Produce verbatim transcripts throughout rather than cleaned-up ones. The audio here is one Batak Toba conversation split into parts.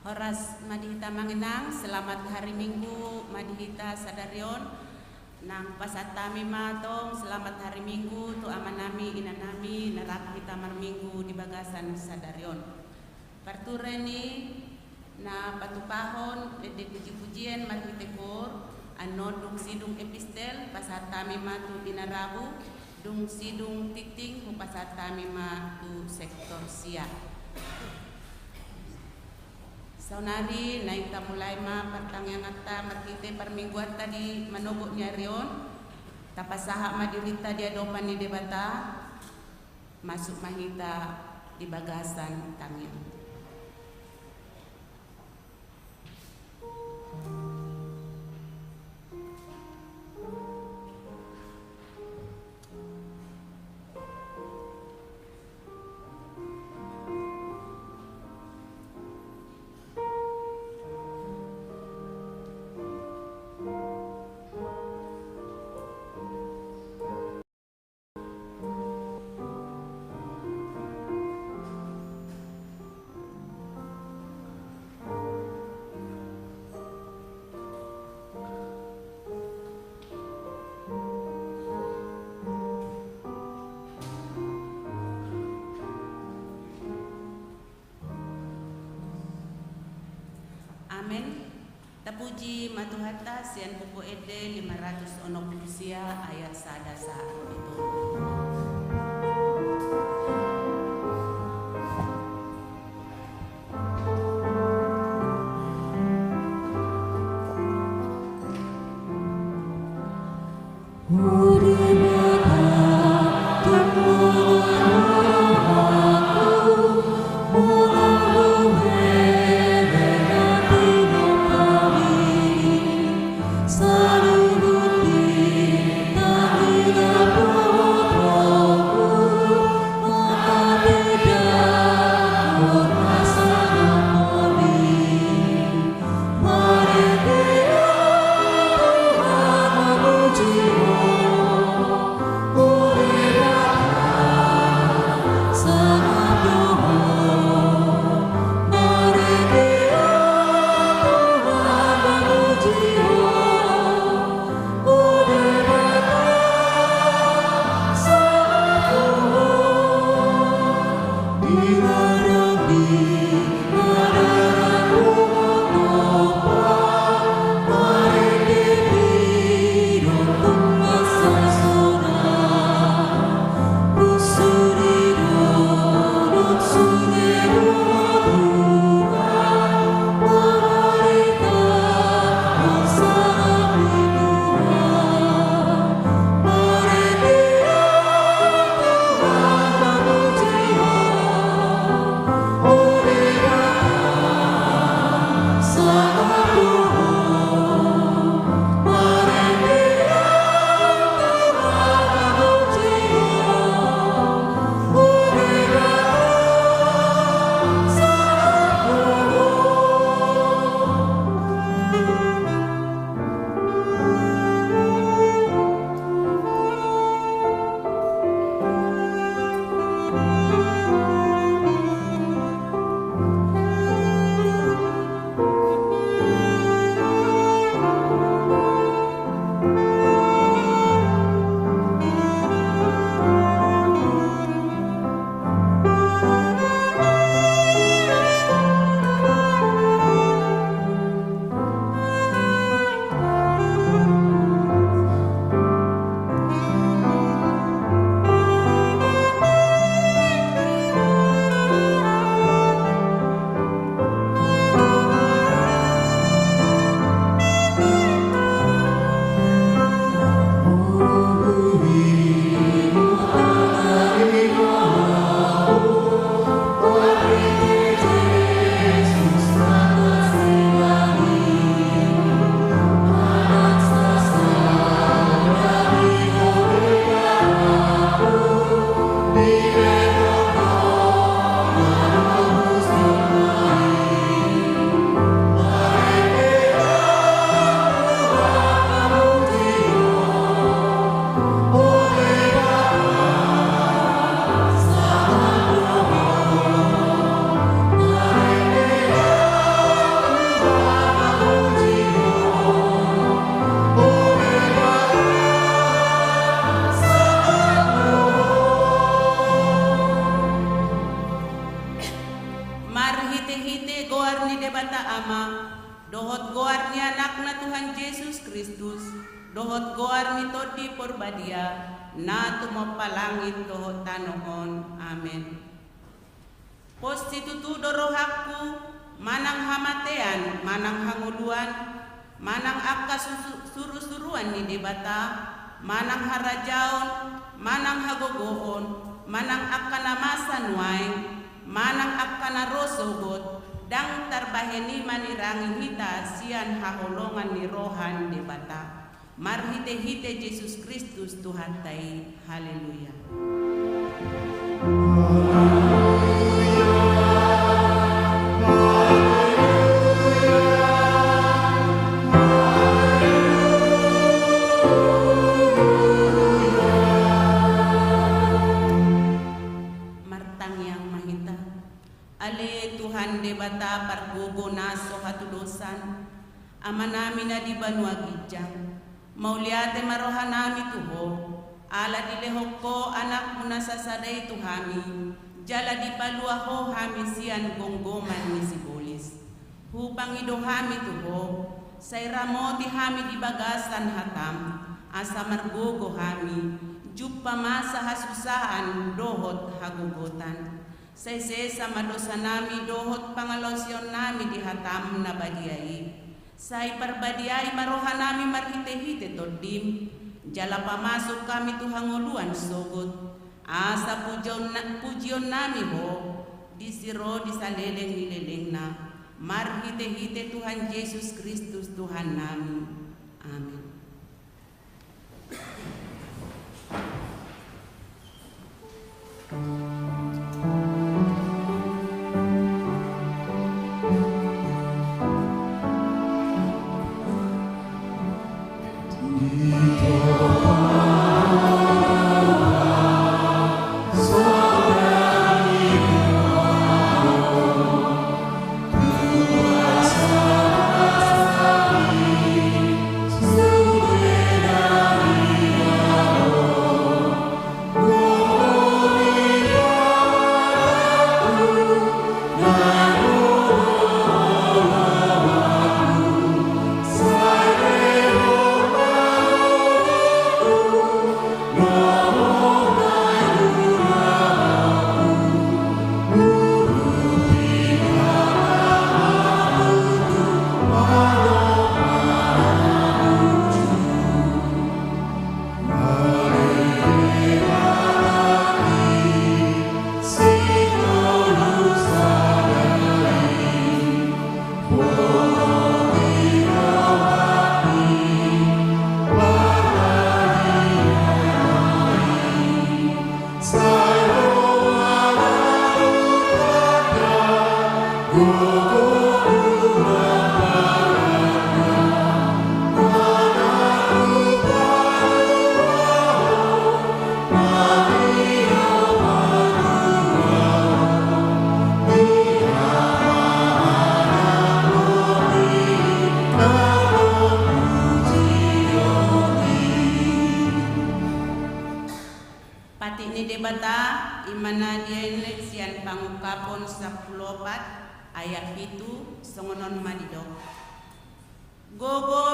Horas ma di hita amang inang, selamat hari Minggu ma di hita sadari on. Nang pasahat hami ma tong selamat hari Minggu tu amanami, inanami, na rap hita marminggu di bagasan sadari on. Parture ni na patupahon ende puji-pujian marhite koor, annon dung sidung epistel pasahat hami ma tu Ina Rabu, dung sidung tingting hupasahat hami ma tu sektor sia. Saonari naeng tamulai ma partangianganta marhite parmingguanta di manogot ni ari on. Tapasahat ma dirinta di adopan ni Debata, masuk ma hita di bagasan tangiang. Amen. Tapuji ma Tuhanta sian Buku Ende lima ratus onom pulu sia ayat sada sahat tu tolu. Marhitehite goar ni Debata Ama, dohot goar ni Anakna Tuhan Jesus Kristus, dohot goar ni Tondi Porbadia, na tumompa langit dohot tano on. Amen. Pos situtu do rohangku, manang hamatean, manang hangoluan, manang angka susu-, surusuruan ni Debata, manang harajaon, manang hagogoon, manang angka na masa nuaeng, manang angka na ro sogot, ndang tarbahen i manirangi hita sian haholongan ni roha ni Debata. Marhitehite Jesus Kristus Tuhanta i. Haleluya. Martangiang ma hita. Ale Tuhan Debata pargogo na so hatudosan, Amanami na di banua ginjang, mauliate ma rohanami tu Ho, ala dilehon Ho Anakmu na sasada i tu hami, jala dipalua Ho hami sian gomgoman ni sibolis. Hupangido hami tu Ho, sai ramoti hami di bagasan hataM, asa margogo hami, jumpa masa hasusaan dohot hagogotan. Sai sesa ma dosanami dohot pangalaosionnami di hataM na badia i. Sai parbadiai ma rohanami marhitehite TondiM, jala pamasuk hami tu hangoluan sogot, asa pujionna-, pujionnami Ho, disi ro di saleleng ni lelengna, marhitehite Tuhan Jesus Kristus Tuhannami. Amen. Patik ni Debata, i ma na dielek sian Pangungkapon sampulu opat, ayat pitu, songon on ma didok. Gogo,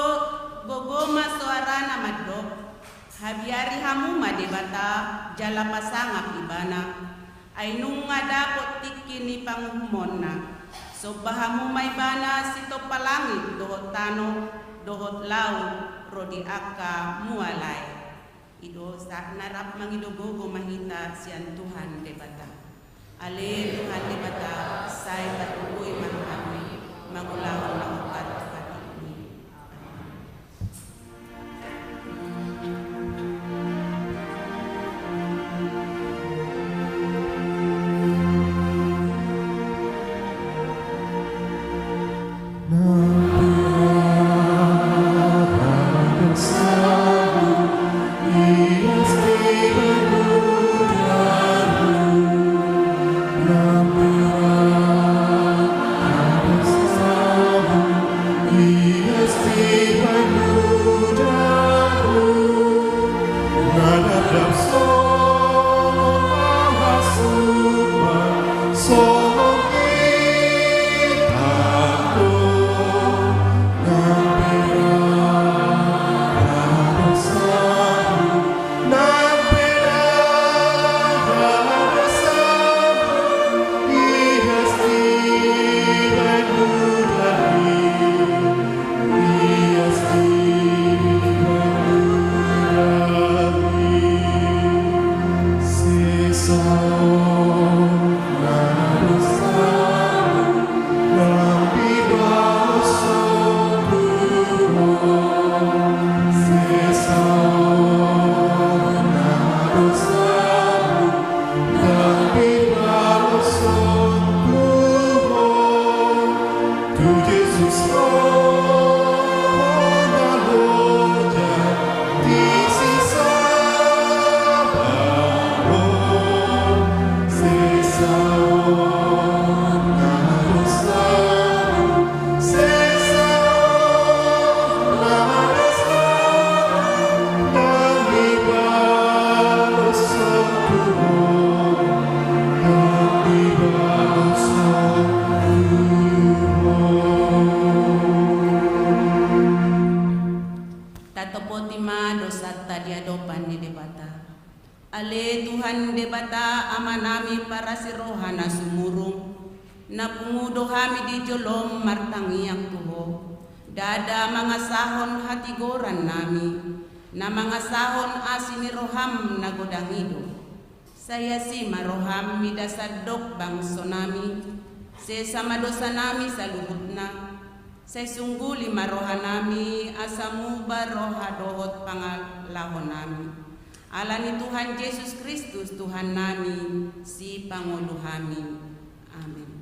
gogo ma soarana mandok, habiari hamu ma Debata, jala pasangap Ibana. Ai nunga dapot tingki ni panguhumonna. Somba hamu ma Ibana sitompa langit dohot tano, dohot laut, ro di angka mual ai. I do sahatna. Rap mangido gogo ma hita sian Tuhan Debata. Ale Tuhan Debata, sai tarlumobi ma hami mangulahon na hombar tu hatimMi. Parasi roha na sumurung, na pungu do hami di jolom martangiang tu Ho. Ndada mangasahon hatigoran nami, na mangasahon asi ni roham na godang i do. Sai asi ma roham mida sandok bangso nami, sesa ma dosa nami saluhutna, sai sungguli ma roha nami asa muba roha dohot pangalaho nami. Ala ni Tuhan Jesus Kristus Tuhan nami, sipangolu hami. Amen.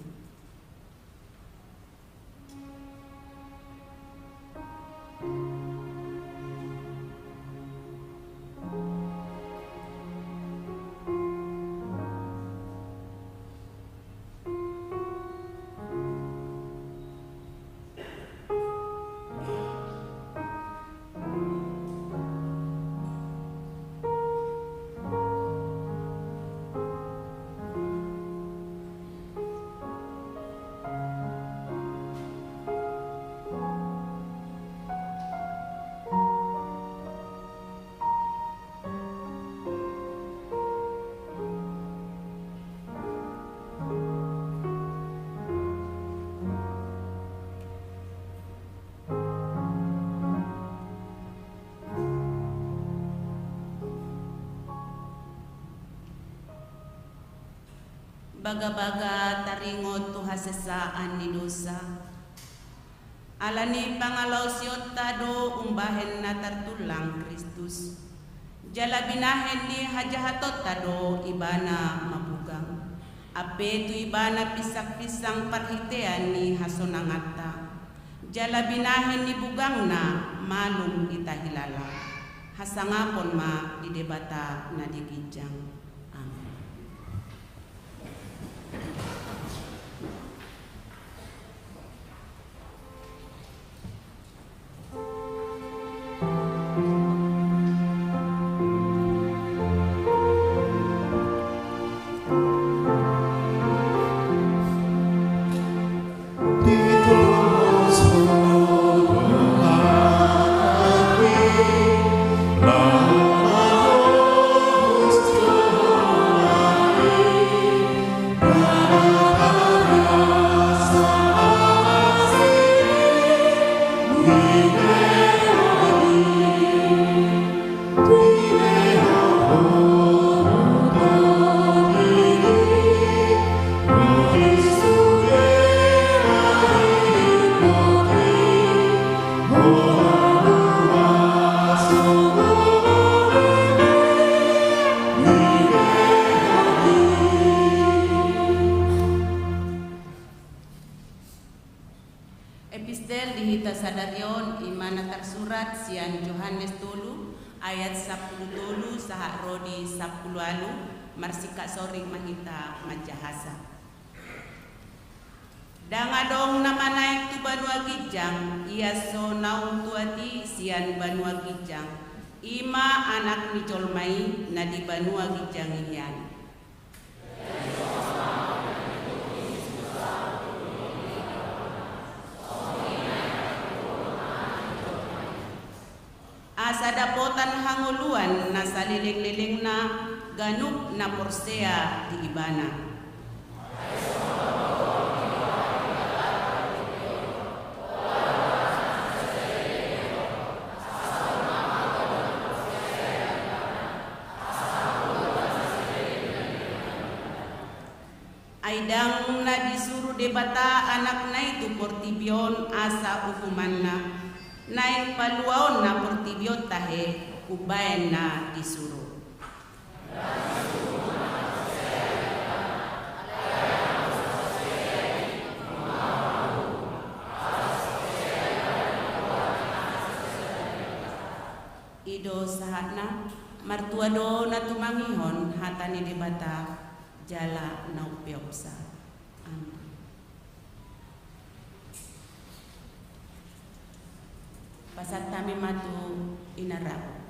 Bagabaga taringot tu hasesaan ni dosa. Ala ni pangalaosionta do umbahen na tartullang Kristus. Jala binahen ni hajahatonta do Ibana mabugang. Ampe tu Ibana pinsangpinsang parhitean ni hasonanganta. Jala binahen ni bugangna malum hita hilala. Hasangapon ma di Debata na di ginjang. Amen. Epistel di hita sadari on i ma na tarsurat sian Johannes tolu ayat sampulu tolu sahat ro di sampulu ualu. Marsingkat soring ma hita manjahasa. Ndang adong na manaek tu banua ginjang ia so naung tuat i sian banua ginjang, i ma Anak ni jolma i na di banua ginjang i hian. Asa dapotan hangoluan na salelenglelengna ganup na porsea di Ibana. Ai ndang na disuru Debata Anakna i tu portibi on asa uhumanna, naeng paluaonna portibi on tahe umbahen na disuru. I do sahatna. Martua do na tumangihon hata ni Debata jala na umpeopsa. Amen. Pasahat hami ma tu inarau.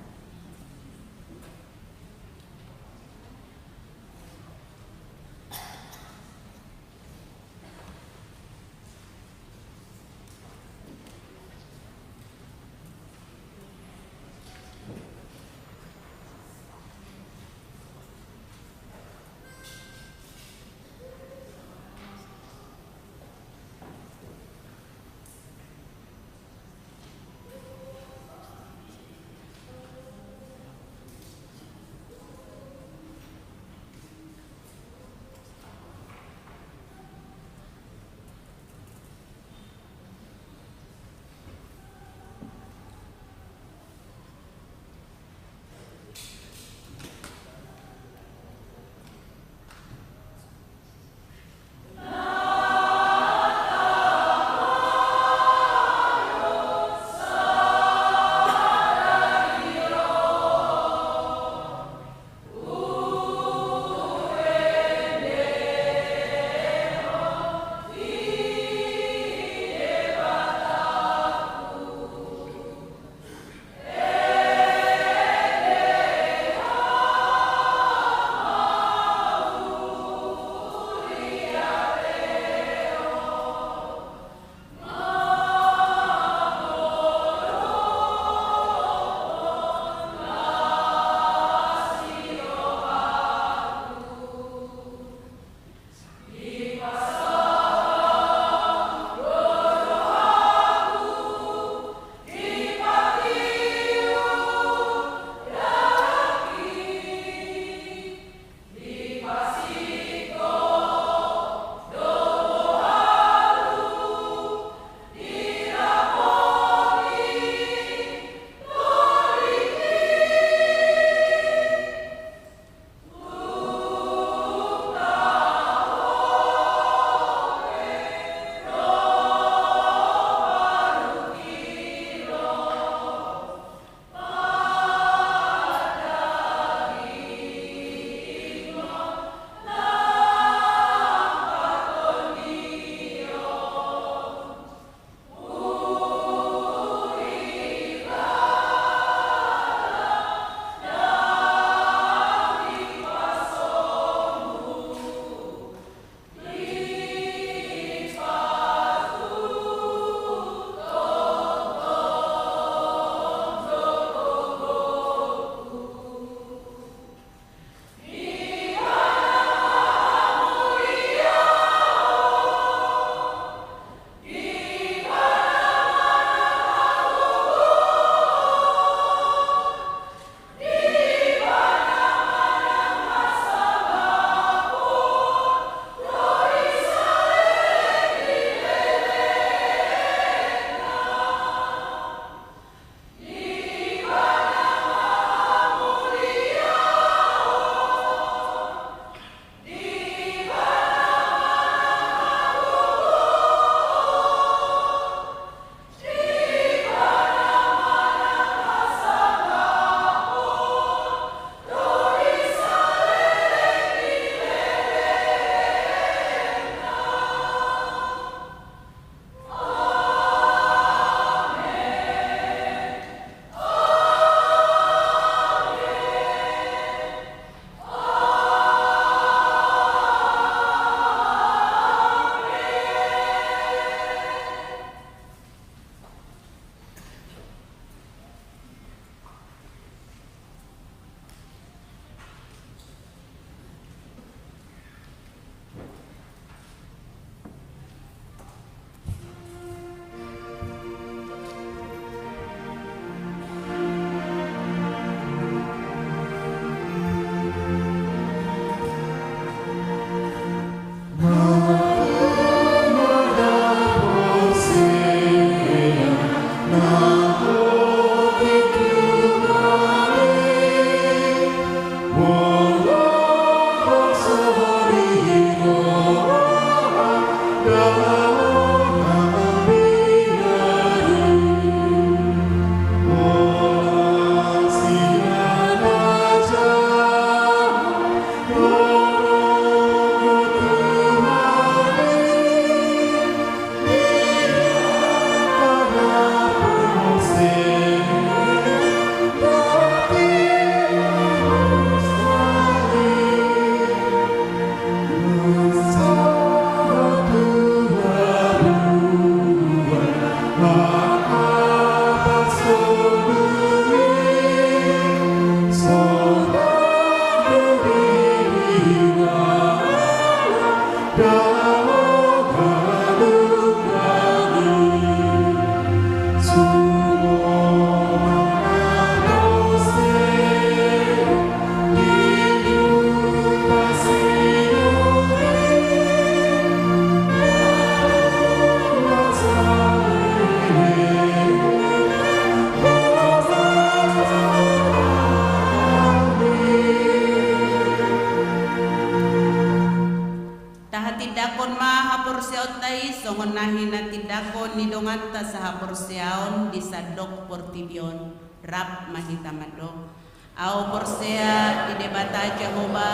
Tahatindangkon ma haporseaonta i songon na hinatindangkon ni donganta sahaporseaon di sandok portibi on. Rap ma hita mandok. Ahu porsea di Debata Jahowa,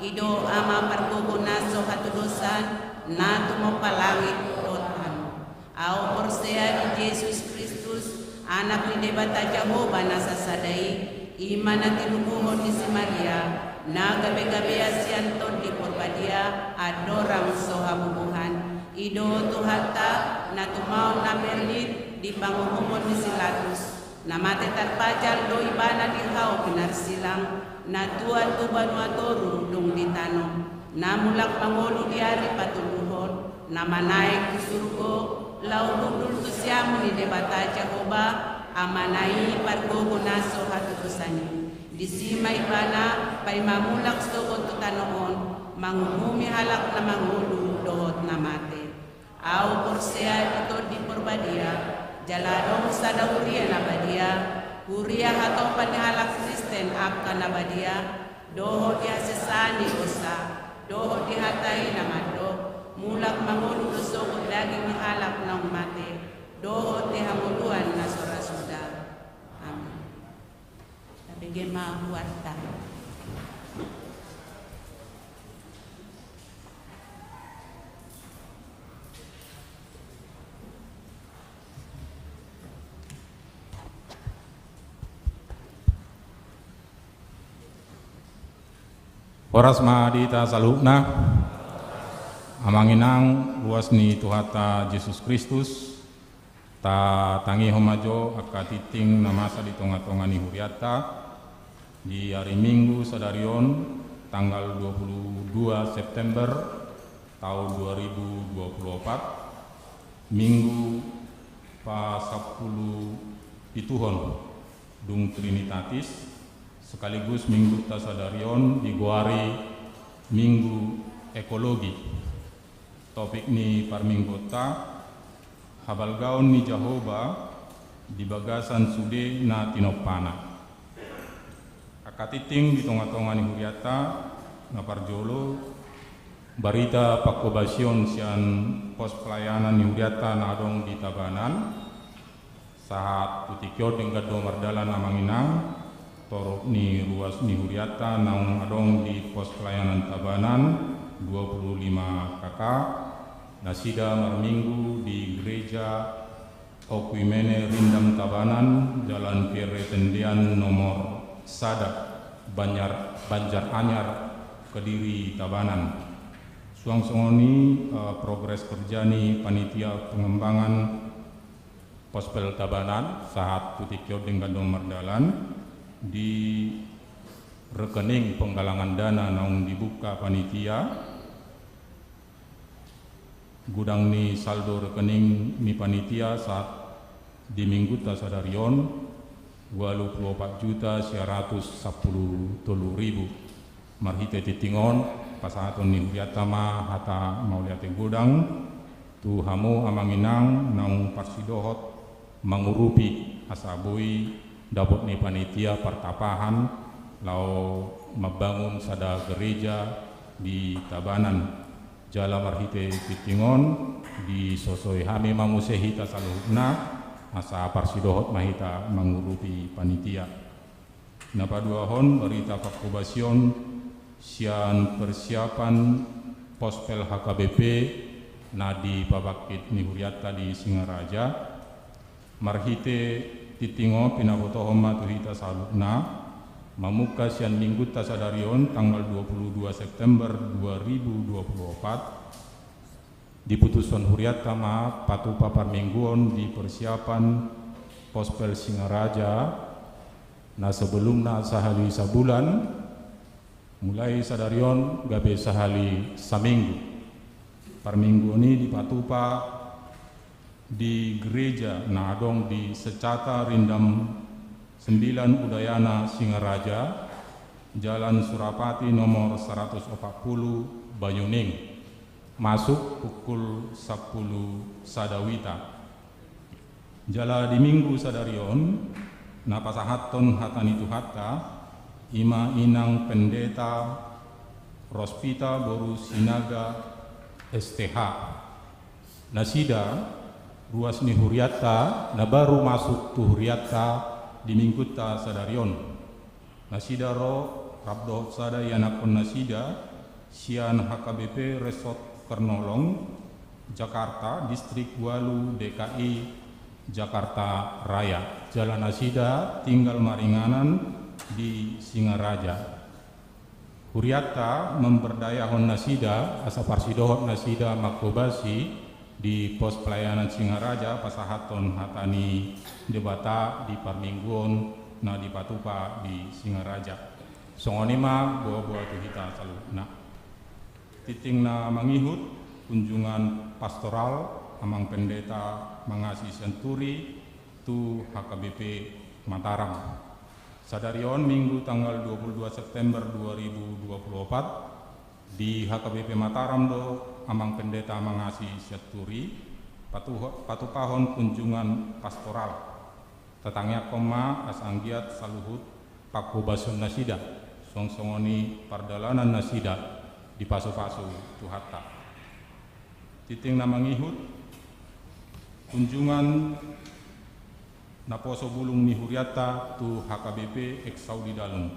i do Ama pargogo na so hatudosan, na tumompa langit dohot tano. Ahu porsea di Jesus Kristus, Anak ni Debata Jahowa na sasada i, i ma na tinubuhon ni si Maria, na gabegabean sian Tondi Porbadia, andorang so habubuhan. I do Tuhanta, na tumaon na bernit di panguhumon ni si Latus. Na mate tarpajal do ibana di hau pinarsilang, na tuat tu banua toru dung di tano, na mulak mangolu di ari patoluhon, na manaek tu surgo, laho hundul tu siamun ni Debata Jahowa, Amana i pargogo na so hatudosan i. Disi ma ibana paima mulak sogot tu tano on, manguhumi halak na mangolu dohot na mate. Ahu porsea di Tondi Porbadia, jala adong sada huria na badia, huria hatopan ni halak Kristen angka na badia, dohot di hasesaan ni dosa, dohot di hata i na mandok, mulak mangolu do sogot daging ni halak naung mate, dohot di hangoluan na so ra suda. Amin. Tabege ma goarta. Horas ma di hita saluhutna. Amang inang, ruas ni Tuhanta Jesus Kristus, tatangihon ma jo angka tingting na masa di tongatonga ni hurianta di ari Minggu sadari on, tanggal dua puluh dua September taon dua ribu dua puluh opat, Minggu pasampulu pituhon dung Trinitatis, sekaligus Minggunta sadari on digoari Minggu Ekologi. Topik ni parmingguonta, habalgaon ni Jahowa di bagasan sude na tinompana. Angka tingting di tongatonga ni hurianta, na parjolo, barita panghobasion sian pos pelayanan ni hurianta na adong di Tabanan, sahat tu tingki on denggan do mardalan amang inang, torop ni ruas ni hurianta naung adong di pos pelayanan Tabanan dua puluh lima K K, nasida marminggu di gereja Oekumene Rindang Tabanan, Jalan Pierre Tendian nomor sada, Banjar, Banjar Anyar, Kediri, Tabanan. Suang songon i, eh, progres kerja ni panitia pengembangan Pospel Tabanan, sahat tu tingki on denggan do mardalan, di rekening penggalangan dana naung dibuka panitia, godang ni saldo rekening ni panitia sahat di Minggunta sadari on, ualu pulu opat juta sia ratus sampulu tolu ribu. Marhite tingting on, Pasahaton ni hurianta ma hata mauliate godang tu hamu amang inang naung parsidohot mangurupi asa boi dapot ni panitia partapahan laho mambangun sada gereja di Tabanan. Jala marhite tingting on disosoi hami ma muse hita saluhutna asa parsidohot ma hita mangurupi panitia. Na paduahon, barita pangkobasion sian persiapan pospel H K B P na dipabangkit ni hurianta di Singaraja. Marhite tingting on pinabotohon ma tu hita saluhutna, mamungka sian minggunta sadari on tanggal dua puluh dua September dua ribu dua puluh opat, diputushon hurianta ma patupa parmingguon di persiapan pospel Singaraja, na sebelumna sahali sabulan, mulai sadari on gabe sahali saminggu. Parmingguon i dipatupa di gereja na adong di Secata Rindam Sembilan Udayana Singaraja, Jalan Surapati nomor seratus opat puluh, Banyuning, masuk pukul sampulu sada wita. Jala di minggu sadari on, na pasahathon hata ni Tuhanta, i ma inang pendeta Rospita boru Sinaga S T H. Nasida ruas ni hurianta na baru masuk tu hurianta di minggunta sadari on. Nasida ro rap dohot sada ianakhon nasida sian H K B P Resort Kernolong, Jakarta, Distrik Walu D K I, Jakarta Raya. Jala nasida tinggal maringanan di Singaraja. Hurianta memberdayahon nasida asa parsidohot nasida manghobasi di pos pelayanan Singaraja pasahathon hata ni Debata di parmingguon na dipatupa di Singaraja. Songon i ma boaboa tu hita saluhutna. Tingting na mangihut, kunjungan pastoral amang pendeta Mangasi Sianturi tu H K B P Mataram. Sadari on, Minggu tanggal dua puluh dua September dua ribu dua puluh opat, di H K B P Mataram do amang pendeta Mangasi Sianturi patuho-, patupahon kunjungan pastoral. Tatangiangkon ma asa anggiat saluhut panghobasion nasida, songon i pardalanan nasida dipasupasu Tuhanta. Tingting na mangihut, kunjungan naposo bulung ni hurianta tu H K B P Eksaudi Dalung.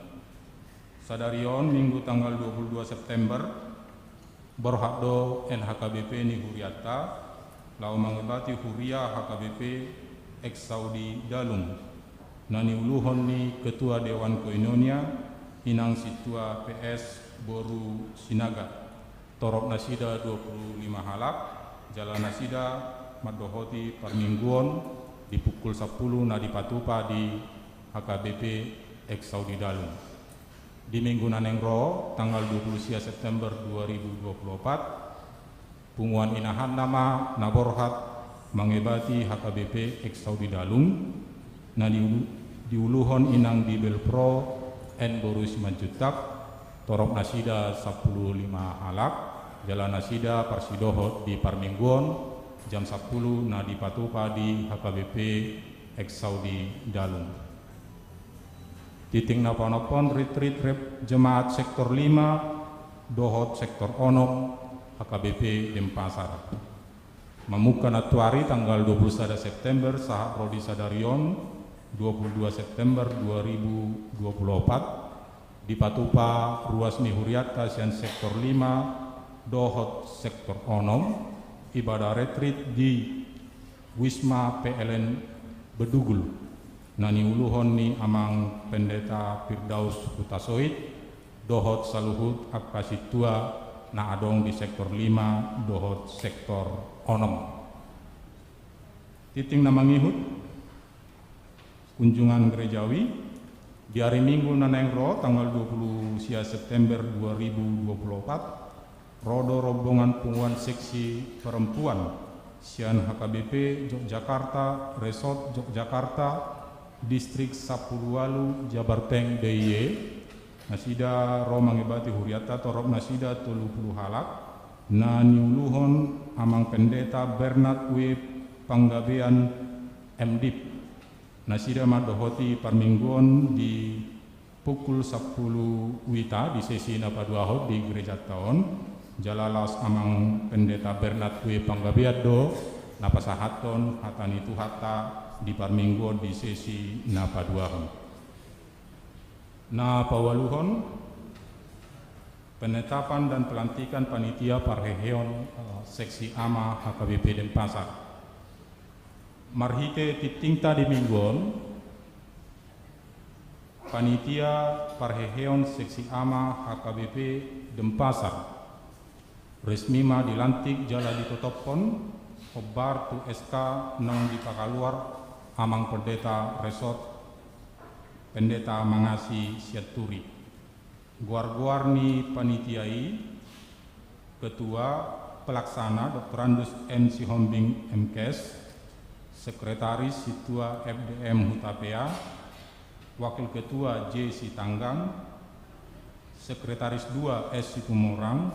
Sadari on, Minggu tanggal dua puluh dua September, borhat do N H K B P ni hurianta laho mangebati huria H K B P Eksaudi Dalung, na niuluhon ni Ketua Dewan Koinonia, Inang Sintua P S boru Sinaga. Torop nasida dua puluh lima halak, jala nasida mandohoti parmingguon di pukul sampulu na dipatupa di H K B P Eksaudi Dalung. Di minggu na naeng ro, tanggal dua puluh sia September dua ribu dua puluh opat, punguan inahanna ma na borhat mangebati H K B P Eksaudi Dalung, na diulu-, diuluhon Inang Dibelpro N boru Simanjuntak, torop nasida sampulu lima halak, jala nasida parsidohot di parmingguon jam sampulu na dipatupa di H K B P Eksaudi Dalung. Tingting na paonomhon, ritrit rep jemaat sektor lima dohot sektor onom H K B P Denpasar. Mamungka nantuari tanggal dua puluh sada September sahat ro di sadari on, dua puluh dua September dua ribu dua puluh opat, dipatupa ruas ni hurianta sian sektor lima dohot sektor onom, ibadah retrit di Wisma P L N Bedugul, na niuluhon ni Amang Pendeta Firdaus Hutasoit, dohot saluhut angka sintua na adong di sektor lima dohot sektor onom. Tingting na mangihut, kunjungan gerejawi, di ari Minggu na naeng ro, tanggal dua puluh sia September dua ribu dua puluh opat, ro do rombongan punguan seksi perempuan sian H K B P Yogyakarta, Resort Yogyakarta, Distrik sampulu ualu, Jabarteng D I Y, Nasida ro mangebati hurianta, torop nasida tolu pulu halak, na niuluhon Amang Pendeta Bernard W. Panggabean, M.Div. Nasida mandohoti parmingguon di pukul sampulu wita di sesi na paduahon di gerejanta on. Jala laos Amang Pendeta Bernard W. Panggabean do na pasahathon hata ni Tuhanta di parmingguon di sesi na paduahon. Na paualuhon, penetapan dan pelantikan panitia parheheon, eh, Seksi Ama H K B P Denpasar. Marhite tingtingta di minggu on, panitia parheheon Seksi Ama H K B P Denpasar resmi ma dilantik jala ditotophon hombar tu S K naung dipakaluar Amang Pendeta Resort, Pendeta Mangasi Sianturi. Goar-goar ni panitia i: Ketua Pelaksana Doktorandus M. Sihombing, M.Kes, Sekretaris Sintua F D M Hutapea, Wakil Ketua J. Sitanggang, Sekretaris dua S. Situmorang,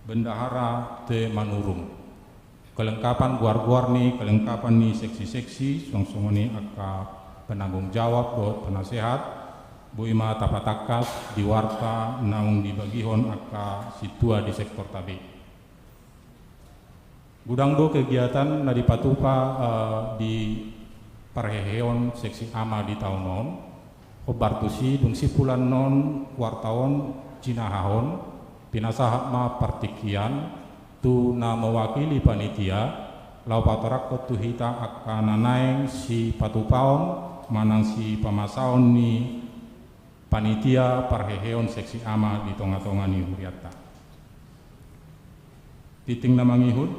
Bendahara T. Manurung. Kelengkapan goar-goar ni, kelengkapan ni seksi-seksi, suang songon i angka penanggung jawab dohot penasehat, boi ma tapatangkas di warta naung dibagihon angka sintua di sektorta be. Godang do kegiatan na dipatupa, eh, di parheheon Seksi Ama di taon on. Hombar tusi, dung simpulan non warta on jinahahon, pinasahat ma partingkian tu na mewakili panitia, laho patorangkon tu hita angka na naeng sipatupaon manang sipamasaon ni panitia parheheon Seksi Ama di tonga-tonga ni hurianta. Tingting na mangihut,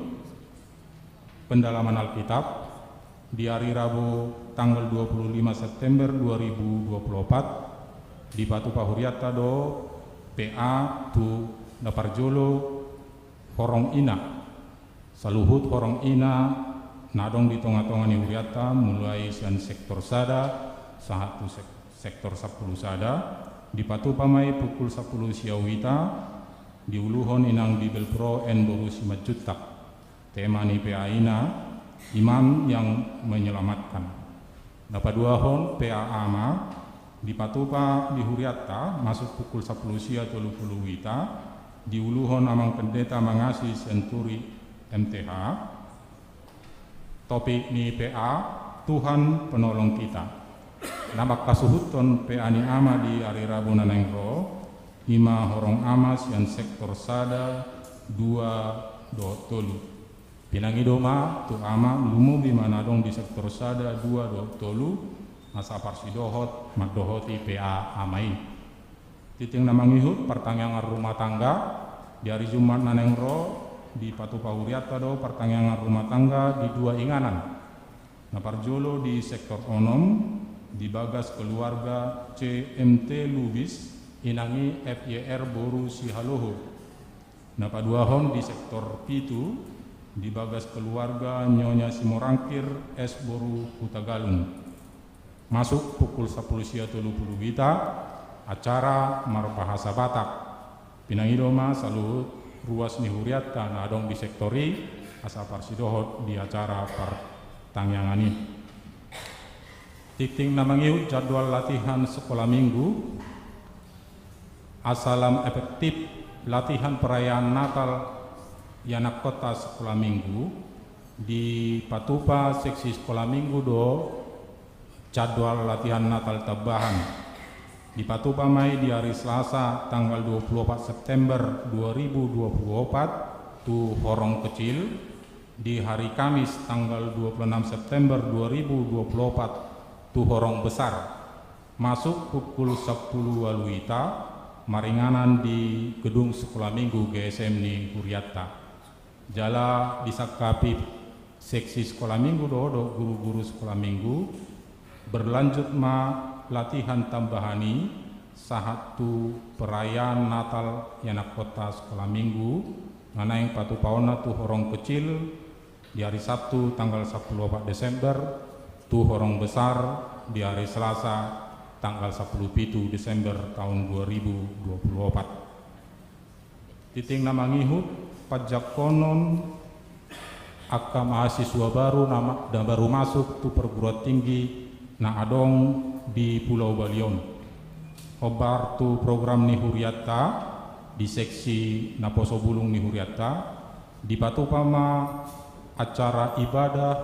pendalaman Alkitab. Di ari Rabu tanggal dua puluh lima September dua ribu dua puluh opat, dipatupa hurianta do P A tu na parjolo horong ina. Saluhut horong ina na adong di tonga-tonga ni hurianta, mulai sian sektor sada sahat tu sek-, sektor sampulu sada, dipatupa ma i pukul sampulu sia uita, diuluhon inang di Belpro N. Boru Simanjuntak. Tema ni P A i na, Imam yang Menyelamatkan. Na paduahon, P A ama, dipatupa di hurianta masuk pukul sampulu sia tolu pulu uita, diuluhon Amang Pendeta Mangasi Sianturi, M.Th. Topik ni P A, Tuhan Penolong Kita. Na mangkasuhuthon P A ni ama di ari Rabu na naeng ro, i ma horong ama sian sektor sada, dua, dohot tolu. Pinangido ma tu ama, lumobi ma na adong di sektor sada, dua, dohot tolu, asa parsidohot mandohoti P A ama i. Tingting na mangihut, partangiangan rumah tangga. Di ari Jumat na naeng ro, dipatupa hurianta do partangiangan rumah tangga di dua inganan. Na parjolo di sektor onom, di bagas keluarga C M T Lubis, inang i F Y R boru Sihaloho. Na paduahon di sektor pitu, di bagas keluarga Nyonya Simorangkir S boru Hutagalung. Masuk pukul sampulu sia tolu pulu uita, acara marbahasa Batak. Pinangido ma saluhut ruas ni hurianta na adong di sektor i, asa parsidohot di acara partangiangan i. Tingting na mangihut, jadwal latihan sekolah minggu. Asa lam efektif latihan perayaan Natal ianakhonta sekolah minggu, dipatupa seksi sekolah minggu do jadwal latihan Natal tambahan. Dipatupa ma i di ari Selasa tanggal dua puluh opat September dua ribu dua puluh opat tu horong kecil, di hari Kamis tanggal dua puluh enam September dua ribu dua puluh opat tu horong besar. Masuk pukul sampulu ualu uita, maringanan di gedung sekolah minggu G S M ni hurianta. Jala disangkapi seksi sekolah minggu do, dohot guru-guru sekolah minggu, berlanjut ma latihan tambahan i sahat tu perayaan Natal ianakhonta sekolah minggu, na naeng patupaonna tu horong kecil di hari Sabtu tanggal sampulu opat Desember, tu horong besar di hari Selasa tanggal sampulu pitu Desember taon dua ribu dua pulu opat. Tinting na mangihut, panjangkonon angka mahasiswa baru na ma-, na baru masuk tu perguruan tinggi na adong di Pulau Bali on. Hombar tu program ni hurianta di seksi naposo bulung ni hurianta, dipatupa ma acara ibadah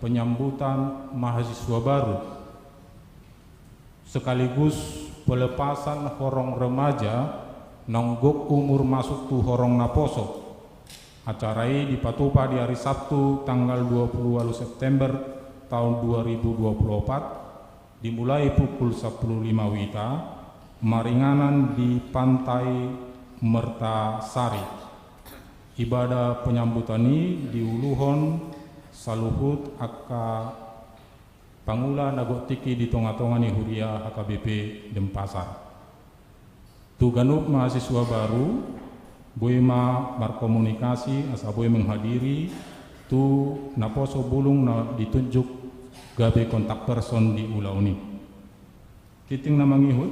penyambutan mahasiswa baru sekaligus pelepasan horong remaja naung gok umur masuk tu horong naposo. Acara i dipatupa di ari Sabtu tanggal dua pulu ualu September taon dua ribu dua pulu opat, dimulai pukul sampulu lima wita, maringanan di Pantai Mertasari. Ibadah penyambutan i diuluhon saluhut angka pangula na gok tingki di tonga-tonga ni huria H K B P Denpasar. Tu ganup mahasiswa baru, boi ma markomunikasi asa boi menghadiri tu naposo bulung na ditunjuk gabe kontak person di ulaon i. Tinting na mangihut,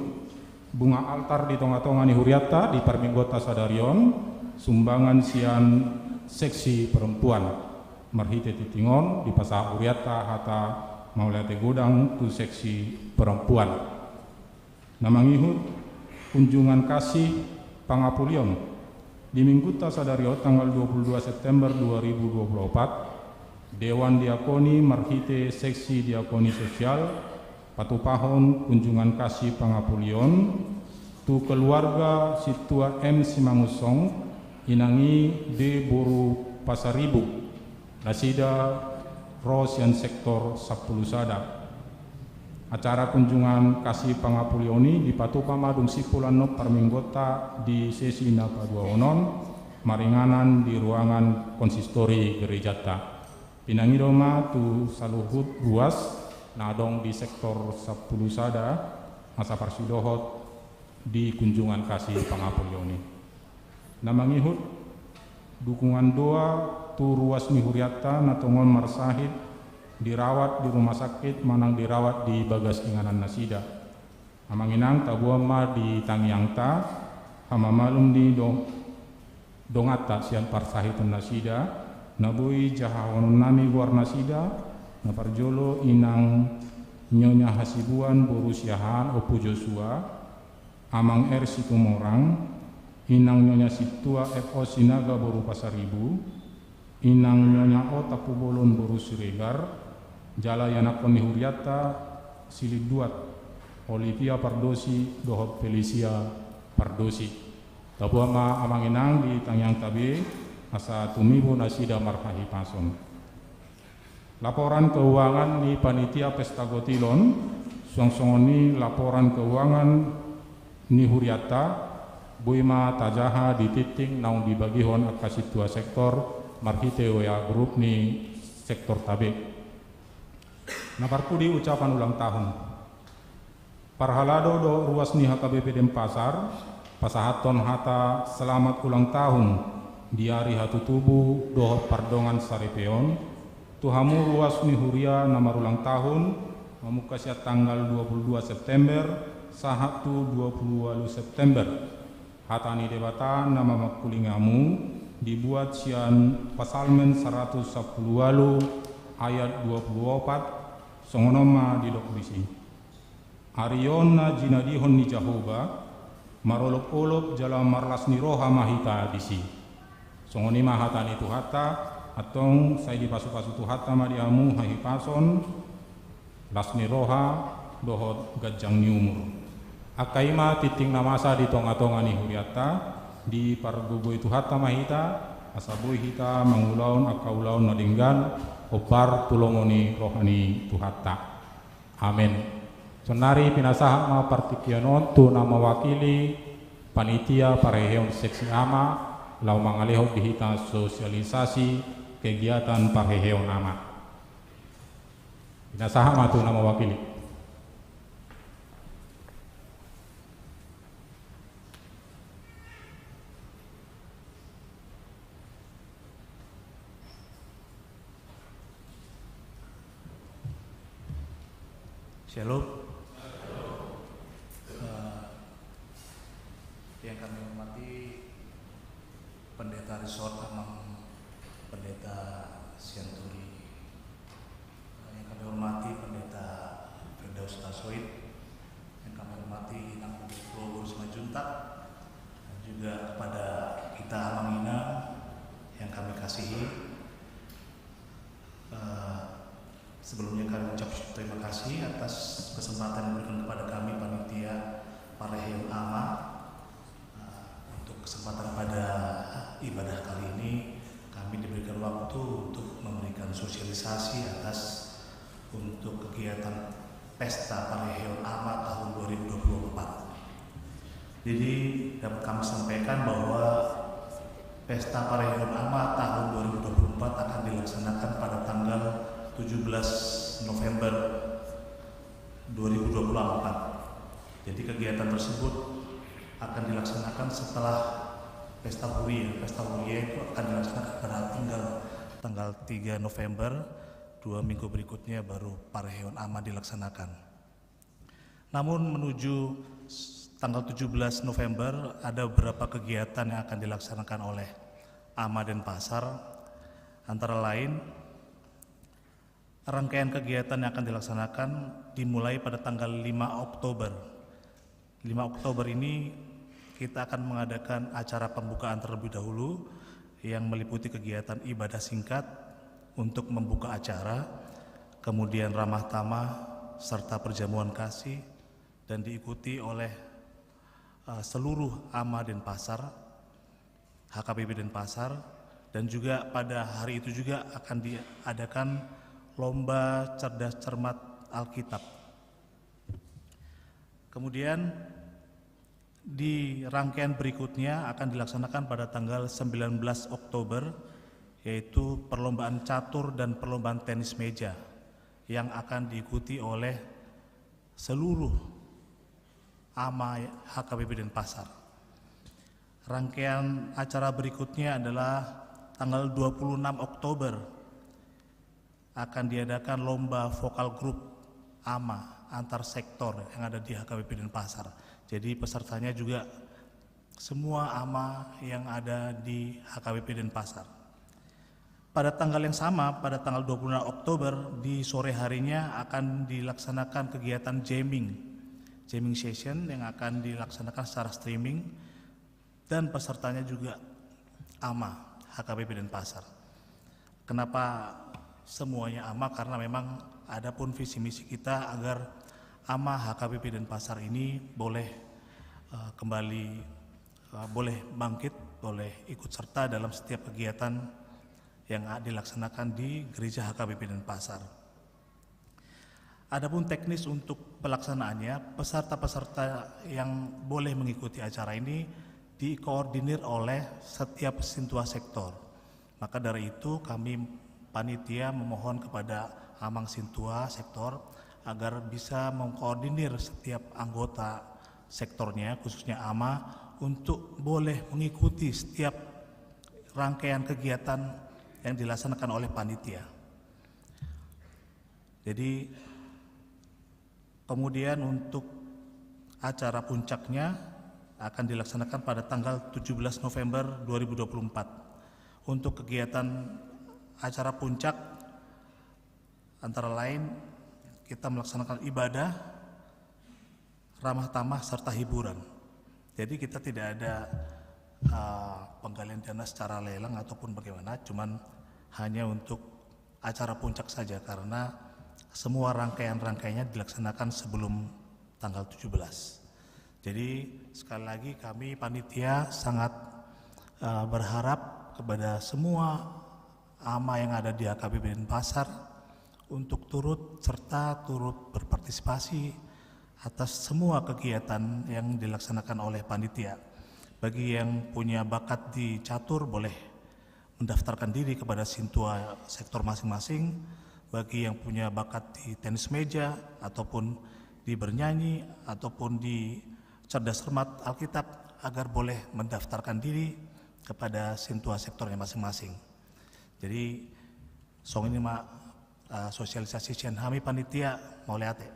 bunga altar di tonga-tonga ni hurianta di parmingguanta sadari on, sumbangan sian seksi perempuan. Marhite tinting on dipasahat hurianta hata mauliate godang tu seksi perempuan. Na mangihut, kunjungan kasih pangapulion. Di minggunta sadari on tanggal dua pulu dua September dua ribu dua pulu opat, Dewan Diakoni marhite seksi diakoni sosial patupahon kunjungan kasih pangapulion tu keluarga Sintua M Simangunsong, inang i D boru Pasaribu. Nasida ro sian sektor sampulu sada. Acara kunjungan kasih pangapulion i dipatupa ma dung simpul annon parmingguonta di sesi na paduahon on, maringanan di ruangan konsistori gerejanta. Pinangido ma tu saluhut ruas na adong di sektor sampulu sada asa parsidohot di kunjungan kasih pangapulion i. Na mangihut, dukungan doa tu ruas ni hurianta na tongon marsahit dirawat di rumah sakit manang dirawat di bagas inganan nasida. Amang inang, taboan ma di tangiangta hamamalum ni do-, donganta sian parsahiton nasida, na boi jahaononnami goar nasida, na parjolo inang Nyonya Hasibuan boru Siahaan Ompu Joshua, Amang R Situmorang, inang Nyonya Sintua F O Sinaga boru Pasaribu, inang Nyonya O Tampubolon boru Siregar, jala ianakhon ni hurianta Silinduat, Olivia Pardosi dohot Felicia Pardosi. Taboan ma amang inang di tangiangta be, asa tumibu nasida marhahipason. Laporan keuangan ni panitia pesta gotilon, suang songon i laporan keuangan ni hurianta, boi ma tajaha di tinting naung dibagihon angka sintua sektor marhite W A grup ni sektorta be. Na parpudi ucapan ulang tahun. Parhalado dohot ruas ni H K B P Denpasar, pasahathon hata selamat ulang tahun di ari hatutubu dohot pardongan saripeon tu hamu ruas ni huria na marulang tahun, mamungka sian tanggal dua pulu dua September sahat tu dua pulu ualu September. Hata ni Debata na mamangkuling hamu dibuat sian Psalmen saratus sampulu ualu ayat dua pulu opat, songon on ma didok disi. Ari on na jinadihon ni Jahowa, marolopolop jala marlas ni roha ma hita disi. Songon i ma hata ni Tuhanta, antong sai dipasupasu Tuhanta ma di hamu hahipason, las ni roha, dohot ganjang ni umur. Angka i ma tinting na masa di tongatonga ni hurianta, dipargogoi Tuhanta ma hita, asa boi hita mangulahon angka ulaon na denggan, hombar tu lomo ni roha ni Tuhanta. Amen. Saonari pinasahat ma partingkian on tu na mawakili panitia parheheon seksi ama, laho mangalehon di hita sosialisasi kegiatan parheheon ama. Pinasahat ma tu na mawakili. Shalom. Yang kami hormati Pendeta Risor, Amang Pendeta Sianturi, yang kami hormati Pendeta Firdaus Tasoid, yang kami hormati Inang Pulo Simanjuntak, dan juga kepada kita Amang Inang yang kami kasihi. Eh, sebelumnya kami ucap terima kasih atas kesempatan yang diberikan kepada kami panitia Parheon Ama, eh, untuk kesempatan pada ibadah kali ini. Kami diberikan waktu untuk memberikan sosialisasi atas untuk kegiatan Pesta Parheon Ama tahun dua ribu dua puluh empat. Jadi, dapat kami sampaikan bahwa Pesta Parheon Ama tahun dua ribu dua puluh empat akan dilaksanakan pada tanggal tujuh belas November dua ribu dua puluh empat. Jadi, kegiatan tersebut akan dilaksanakan setelah Pesta Huria. Pesta Huria itu akan dilaksanakan pada tanggal, tanggal tiga November, dua minggu berikutnya baru Parheon Ama dilaksanakan. Namun, menuju s-, tanggal tujuh belas November, ada beberapa kegiatan yang akan dilaksanakan oleh Ama Denpasar, antara lain, rangkaian kegiatan yang akan dilaksanakan dimulai pada tanggal lima Oktober. Lima Oktober ini kita akan mengadakan acara pembukaan terlebih dahulu yang meliputi kegiatan ibadah singkat untuk membuka acara, kemudian ramah tamah serta perjamuan kasih, dan diikuti oleh, eh, seluruh Ama Denpasar, H K B P Denpasar, dan juga pada hari itu juga akan diadakan lomba cerdas cermat Alkitab. Kemudian, di rangkaian berikutnya akan dilaksanakan pada tanggal sembilan belas Oktober, yaitu perlombaan catur dan perlombaan tenis meja yang akan diikuti oleh seluruh Ama H K B P Denpasar. Rangkaian acara berikutnya adalah tanggal dua puluh enam Oktober, akan diadakan lomba vokal grup Ama antar sektor yang ada di H K B P Denpasar. Jadi, pesertanya juga semua Ama yang ada di H K B P Denpasar. Pada tanggal yang sama, pada tanggal dua puluh enam Oktober, di sore harinya akan dilaksanakan kegiatan jamming, jamming session yang akan dilaksanakan secara streaming, dan pesertanya juga Ama H K B P Denpasar. Kenapa semuanya Ama? Karena memang ada pun visi misi kita agar Ama H K B P Denpasar ini boleh, eh, kembali, eh, boleh bangkit, boleh ikut serta dalam setiap kegiatan yang a-, dilaksanakan di Gereja H K B P Denpasar. Adapun teknis untuk pelaksanaannya, peserta-peserta yang boleh mengikuti acara ini dikoordinir oleh setiap sintua sektor. Maka dari itu, kami panitia memohon kepada Amang Sintua sektor agar bisa mengkoordinir setiap anggota sektornya, khususnya Ama, untuk boleh mengikuti setiap rangkaian kegiatan yang dilaksanakan oleh panitia. Jadi, kemudian untuk acara puncaknya akan dilaksanakan pada tanggal tujuh belas November dua ribu dua puluh empat. Untuk kegiatan acara puncak, antara lain kita melaksanakan ibadah, ramah tamah, serta hiburan. Jadi, kita tidak ada, eh, penggalian dana secara lelang ataupun bagaimana, cuman hanya untuk acara puncak saja, karena semua rangkaian-rangkaiannya dilaksanakan sebelum tanggal tujuh belas. Jadi, sekali lagi, kami panitia sangat, eh, berharap kepada semua ama yang ada di H K B P Denpasar untuk turut serta turut berpartisipasi atas semua kegiatan yang dilaksanakan oleh panitia. Bagi yang punya bakat di catur, boleh mendaftarkan diri kepada sintua sektor masing-masing. Bagi yang punya bakat di tenis meja ataupun di bernyanyi ataupun di cerdas cermat Alkitab, agar boleh mendaftarkan diri kepada sintua sektornya masing-masing. Jadi, songon i ma, eh, sosialisasi sian hami panitia. Mauliate.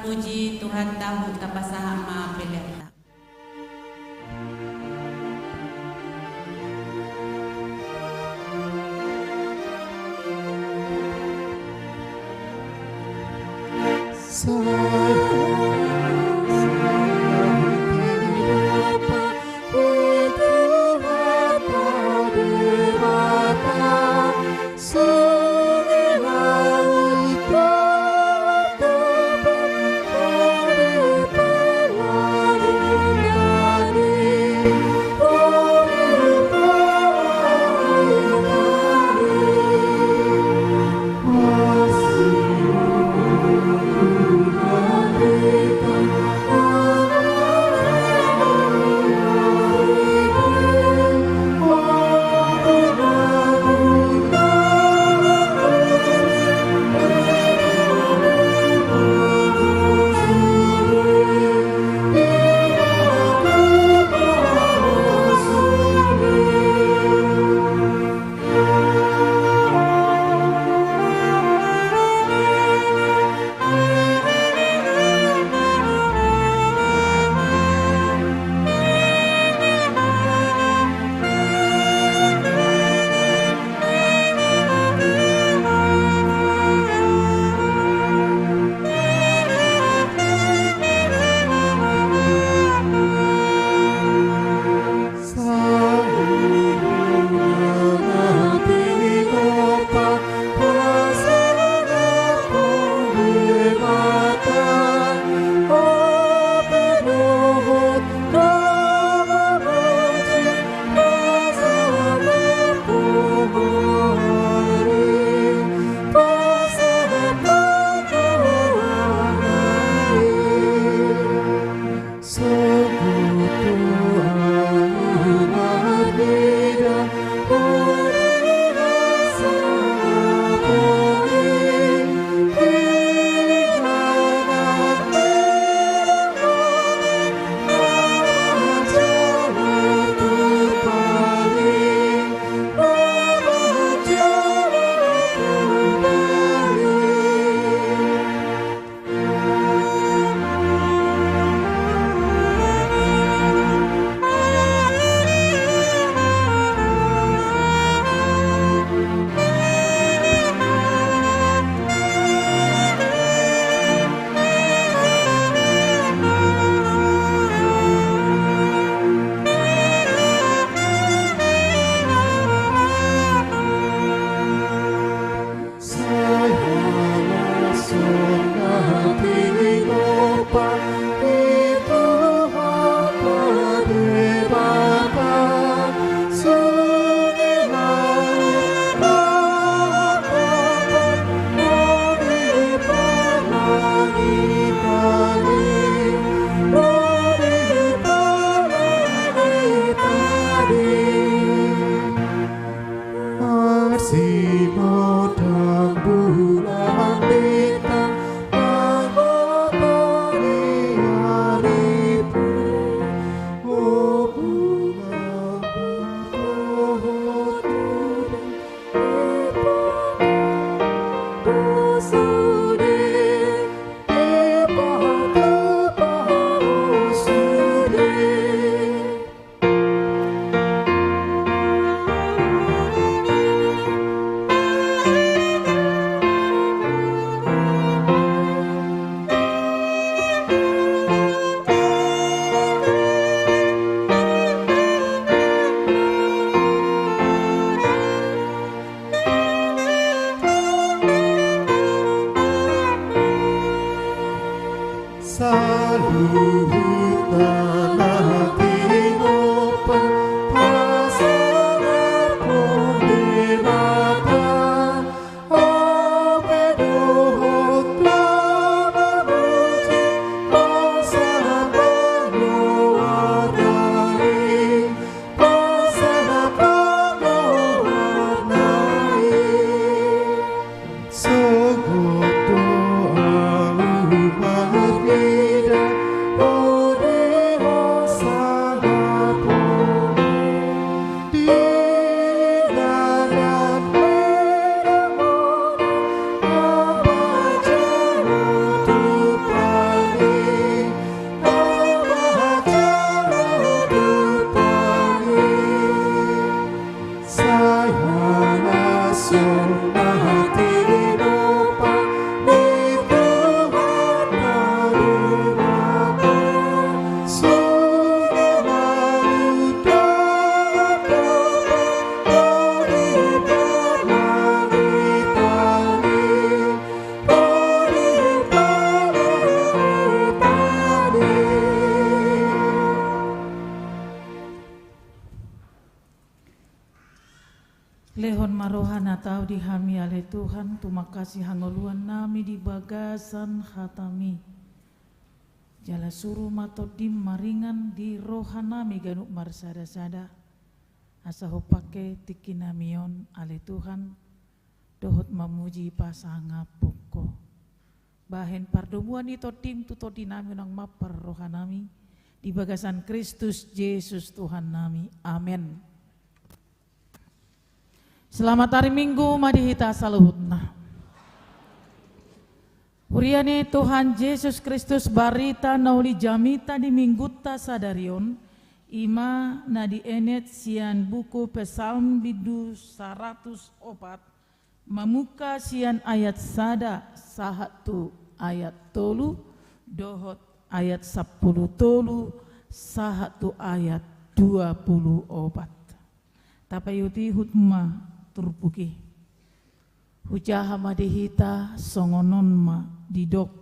Puji Tuhanta, tapasahat ma peleanta. Saluhutna na tinompa pasangaphon Debata, au pe dohot na mamuji pasahat ma goarna i, pasahat ma goarna i. Sogot do au marnida, o Tau di hami ale Tuhan, tumangkasi hangoluan nami di bagasan hataMi. Jala suru ma TondiM maringan di roha nami ganup marsada-sada. Asa hupangke tingki nami on ale Tuhan, dohot mamuji pasangapon Ho. Bahen pardomuan ni TondiM tu tondi nami, unang mampar roha nami, di bagasan Kristus Jesus Tuhan nami. Amen. Selamat hari Minggu ma di hita saluhutna. Huria ni Tuhan Jesus Kristus, barita na uli jamita di Minggunta sadari on, i ma na dienet sian buku Psalm bindu saratus opat, mamungka sian ayat sada sahat tu ayat tolu, dohot ayat sampulu tolu sahat tu ayat dua pulu opat. Tapaihut-ihut ma turpuk i. Hujaha ma di hita songon on ma didok: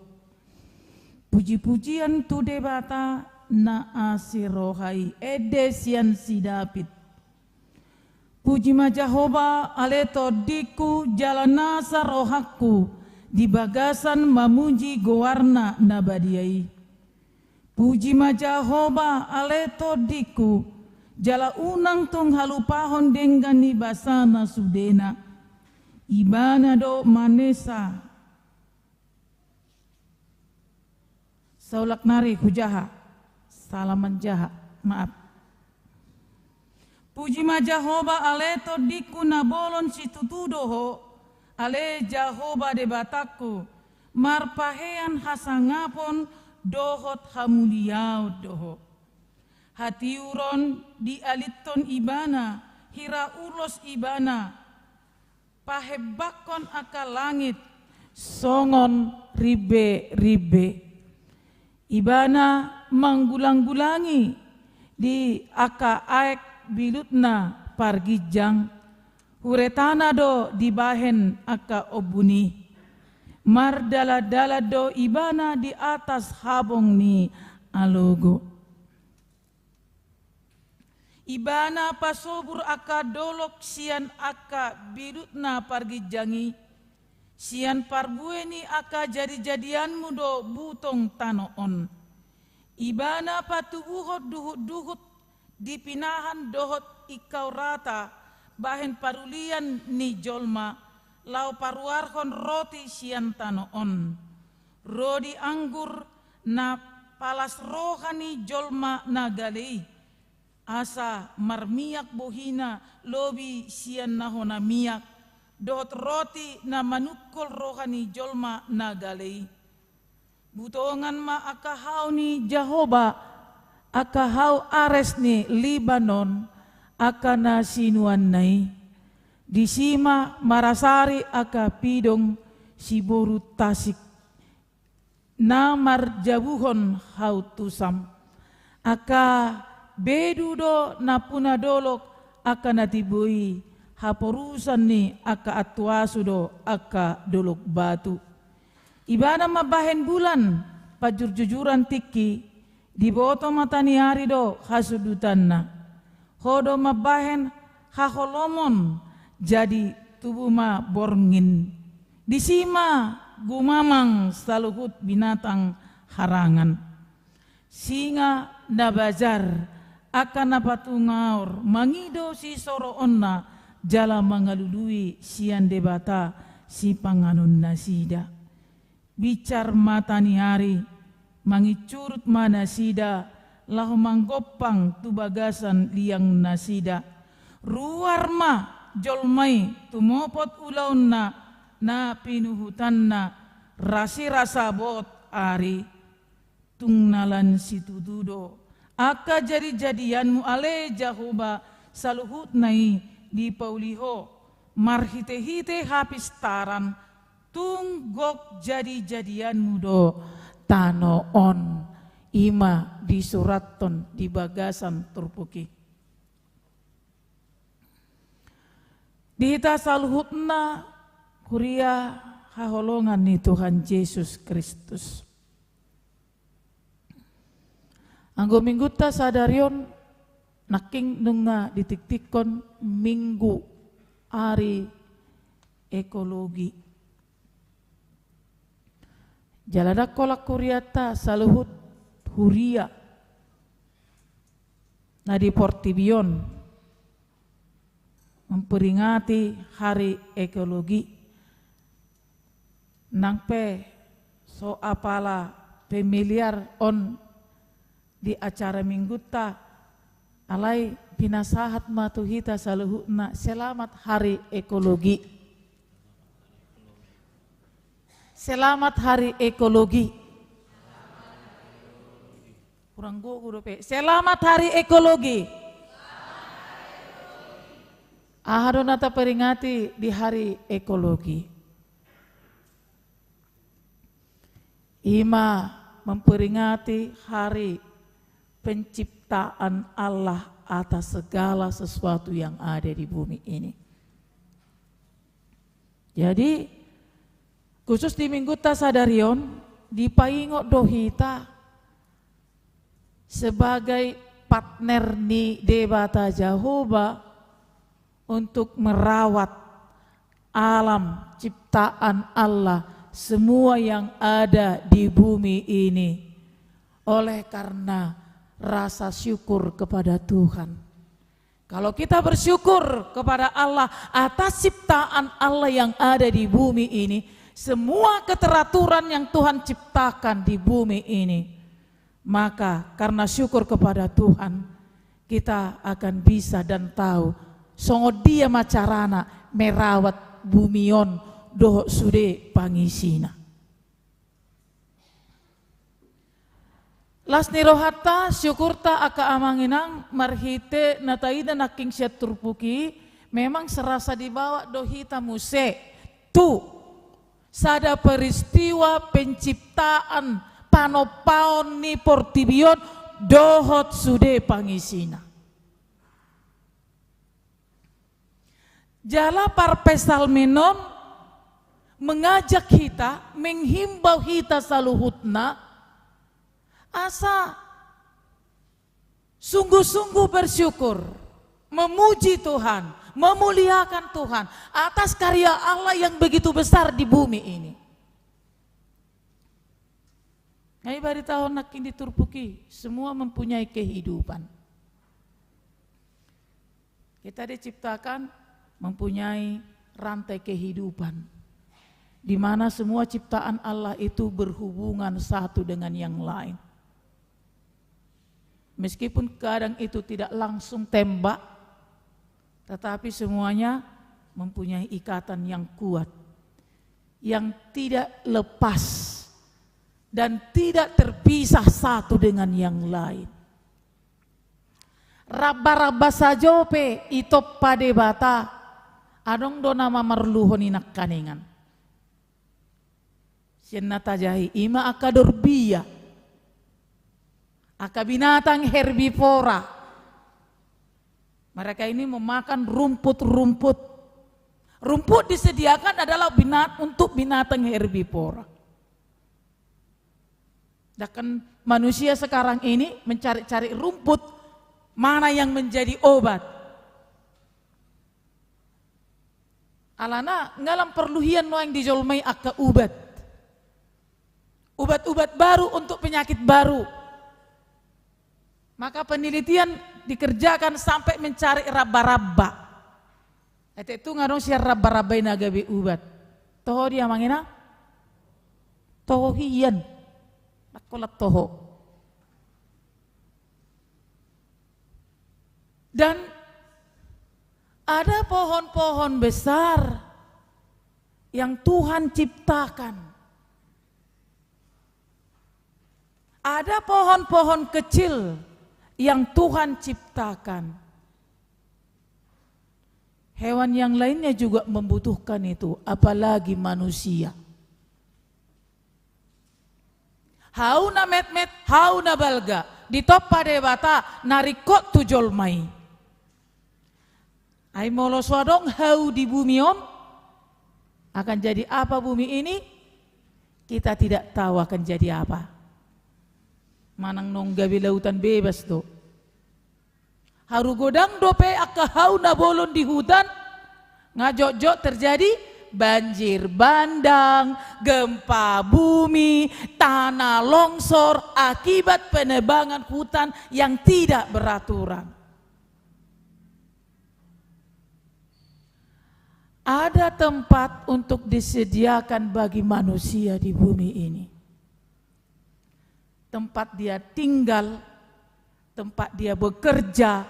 Puji-pujian tu Debata na asi roha i, ende sian si David. Puji ma Jahowa ale tondingku, jala nasa rohangku di bagasan mamuji goarna na badia i. Puji ma Jahowa ale tondingku, jala unang tung halupahon denggan ni basana sudena. Ibana do manesa. Saulak nari hujaha. Salah manjaha. Maaf. Puji ma Jahowa ale tondingku, na bolon situtu do Ho, ale Jahowa Debatangku, marpahean hasangapon dohot hamuliaon do Ho. Hatiuron dialithon Ibana, hira ulos Ibana, pahembangkon angka langit songon rimbe-rimbe. Ibana manggulang-gulangi di angka aek bilutna parginjang, huretana do dibahen angka ombun i. Mardalan-dalan do Ibana di atas habong ni alogo. Ibana pasobur angka dolok sian angka bilutna parginjang i, sian parbue ni angka jadi-jadianmu do butong tano on. Ibana patubuhon duhut-duhut di pinahan dohot ingkau rata bahen parulian ni jolma, laho paruarhon roti sian tano on. Rodi anggur na palas roha ni jolma na gale i, asa marmiak bohina lobi sian na hona miak, dohot roti na manungkol roha ni jolma na gale i. Butongan ma angka hau ni Jahowa, angka hau ares ni Libanon, angka na sinuanna i. Disi ma marasari angka pidong siboru tasik, na marjabuhon hau tusam. Angka bedu do nampuna dolok angka na timbo i, haporusan ni angka antuasu do angka dolok batu. Ibana mambahen bulan panjurjujuran tingki, diboto mata ni ari do hasundutanna. Ho do mambahen haholomon, jadi tubu ma borngin. Disi ma gumamang saluhut binatang harangan. Singa na bajar, angka na patungaor, mangido sisoroonna, jala mangalului sian Debata sipanganonnasida. Binsar mata ni ari, mangincurut ma nasida, laho manggompang tu bagasan liangnasida. Ruar ma jolma i tumopot ulaonna, na pinuhutanna rasirasa bot ari. Tung nalan situtu do angka jadijadianmu ale Jahowa, saluhutna i dipauli Ho marhitehite hapistaran. Tung gok jadijadianmu do tano on. I ma disurathon di bagasan turpuk i. Di hita saluhutna, huria haholongan ni Tuhan Jesus Kristus. Anggo Minggunta sadari on, nangkin nunga ditiktikkon Minggu ari ekologi. Jala ndang holan hurianta, saluhut huria na di portibi on memperingati hari ekologi. Nang pe so apala familiar on di acara Minggunta, alai pinasahat ma tu hita saluhutna, selamat hari ekologi. Selamat hari ekologi. Kurang gogo dope. Selamat hari ekologi. Aha do na taperingati di hari ekologi? I ma memperingati hari penciptaan Allah atas segala sesuatu yang ada di bumi ini. Jadi, khusus di Minggunta sadari on, dipaingot do hita sebagai partner ni Debata Jahowa untuk merawat alam ciptaan Allah, semua yang ada di bumi ini, oleh karena rasa syukur kepada Tuhan. Kalau kita bersyukur kepada Allah atas ciptaan Allah yang ada di bumi ini, semua keteraturan yang Tuhan ciptakan di bumi ini, maka karena syukur kepada Tuhan, kita akan bisa dan tahu songon dia ma carana merawat bumi on dohot sude pangisina. Las ni rohanta, syukurta angka amang inang, marhite na taida nangkin sian turpuk i, memang serasa dibawa do hita muse tu sada peristiwa penciptaan, panompaon ni portibi on dohot sude pangisina. Jala parpsalmen on mengajak hita, menghimbau hita saluhutna, asa sungguh-sungguh bersyukur, memuji Tuhan, memuliakan Tuhan atas karya Allah yang begitu besar di bumi ini. Nga dibaritahon nangkin di turpuk i, semua mempunyai kehidupan. Kita diciptakan mempunyai rantai kehidupan, di mana semua ciptaan Allah itu berhubungan satu dengan yang lain. Meskipun kadang itu tidak langsung tembak, tetapi semuanya mempunyai ikatan yang kuat, yang tidak lepas dan tidak terpisah satu dengan yang lain. Ramba-ramba sajo pe ditompa Debata, adong do na mamarluhon i nangkaningan. Sian na tajahi, i ma angka dorbia, angka binatang herbivora. Mereka ini memakan rumput-rumput. Rumput disediakan adalah binat-, untuk binatang herbivora. Sedangkan manusia sekarang ini mencari-cari rumput mana yang menjadi obat. Alana nga lam porlu hian nuaeng di jolma i angka ubat. Ubat-ubat baru untuk penyakit baru. Maka penelitian dikerjakan sampai mencari ramba-ramba. Ate tu nga adong sian ramba-ramba i na gabe ubat. Toho dia amang inang? Toho hian. Ndang holan toho. Dan ada pohon-pohon besar yang Tuhan ciptakan. Ada pohon-pohon kecil yang Tuhan ciptakan. Hewan yang lainnya juga membutuhkan itu, apalagi manusia. Hau na metmet, hau na balga, ditompa Debata na ringkot tu jolma i. Ai molo so adong hau di bumi on, akan jadi apa bumi ini? Kita tidak tahu akan jadi apa. Manang naung gabe lautan bebas do. Haru godang dope angka hau na bolon di hutan, nga jotjot terjadi Banjir bandang, gempa bumi, tanah longsor akibat penebangan hutan yang tidak beraturan. Ada tempat untuk disediakan bagi manusia di bumi ini. Tempat dia tinggal, tempat dia bekerja,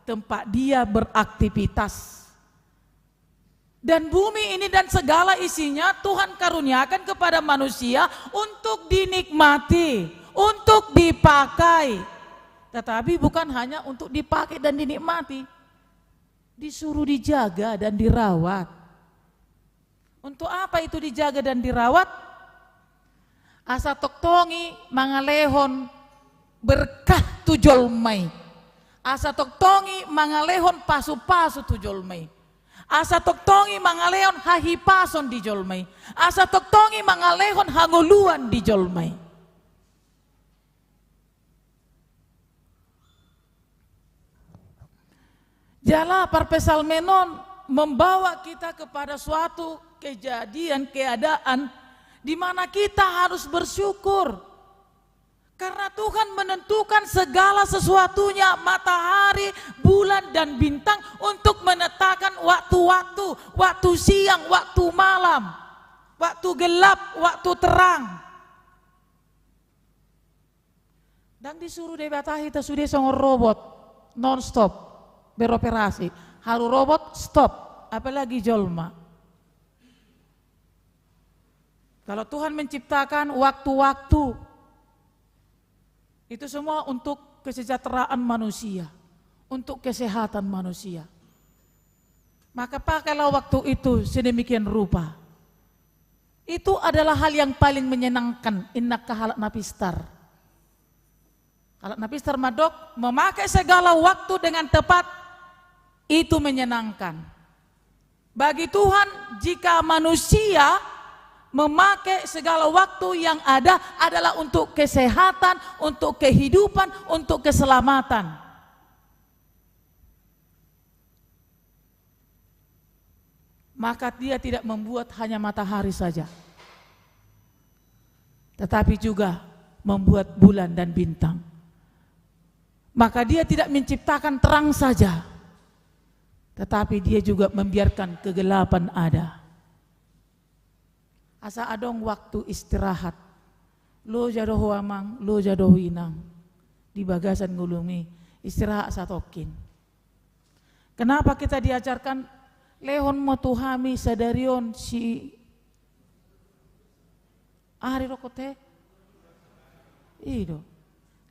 tempat dia beraktivitas. Dan bumi ini dan segala isinya Tuhan karuniakan kepada manusia untuk dinikmati, untuk dipakai. Tetapi bukan hanya untuk dipakai dan dinikmati. Disuruh dijaga dan dirawat. Untuk apa itu dijaga dan dirawat? Asa tongtong i mangalehon berkah tu jolma i. Asa tongtong i mangalehon pasu-pasu tu jolma i. Asa tongtong i mangalehon hahipason di jolma i. Asa tongtong i mangalehon hangoluan di jolma i. Jala parpsalmen on membawa kita kepada suatu kejadian, keadaan di mana kita harus bersyukur. Karena Tuhan menentukan segala sesuatunya, matahari, bulan, dan bintang untuk menetapkan waktu-waktu, waktu siang, waktu malam, waktu gelap, waktu terang. Ndang disuruh Debata hita sude songon robot, non stop, beroperasi. Haru robot, stop, apalagi jolma. Kalau Tuhan menciptakan waktu-waktu, itu semua untuk kesejahteraan manusia, untuk kesehatan manusia. Maka pakailah waktu itu sedemikian rupa. Itu adalah hal yang paling menyenangkan, inna angka halak na pistar. Halak na pistar mandok, memakai segala waktu dengan tepat, itu menyenangkan. Bagi Tuhan, jika manusia memakai segala waktu yang ada adalah untuk kesehatan, untuk kehidupan, untuk keselamatan, maka Dia tidak membuat hanya matahari saja, tetapi juga membuat bulan dan bintang. Maka Dia tidak menciptakan terang saja, tetapi Dia juga membiarkan kegelapan ada. Asa adong waktu istirahat. Loja do ho amang, loja do ho inang. Di bagasan ngolumi, istirahat satongkin. Kenapa kita diajarkan, lehon ma tu hami sadari on si ari rokot he? I do.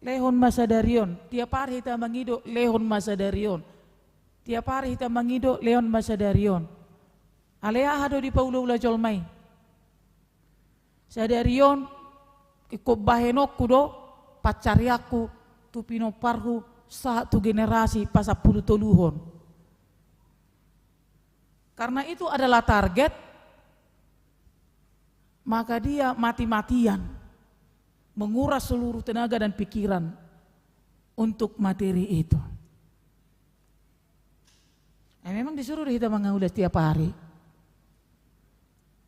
Lehon ma sadari on. Tiap ari hita mangido, lehon ma sadari on. Tiap ari hita mangido, lehon ma sadari on. Alai aha do dipaulaula jolma i? Sadari on, ingkon bahenonku do, pansarianku, tu pinomparhu, sahat tu generasi pasampulu toluhon. Karena itu adalah target, maka dia mati-matian menguras seluruh tenaga dan pikiran untuk materi itu. Eh, memang disuruh do hita mangaula tiap ari.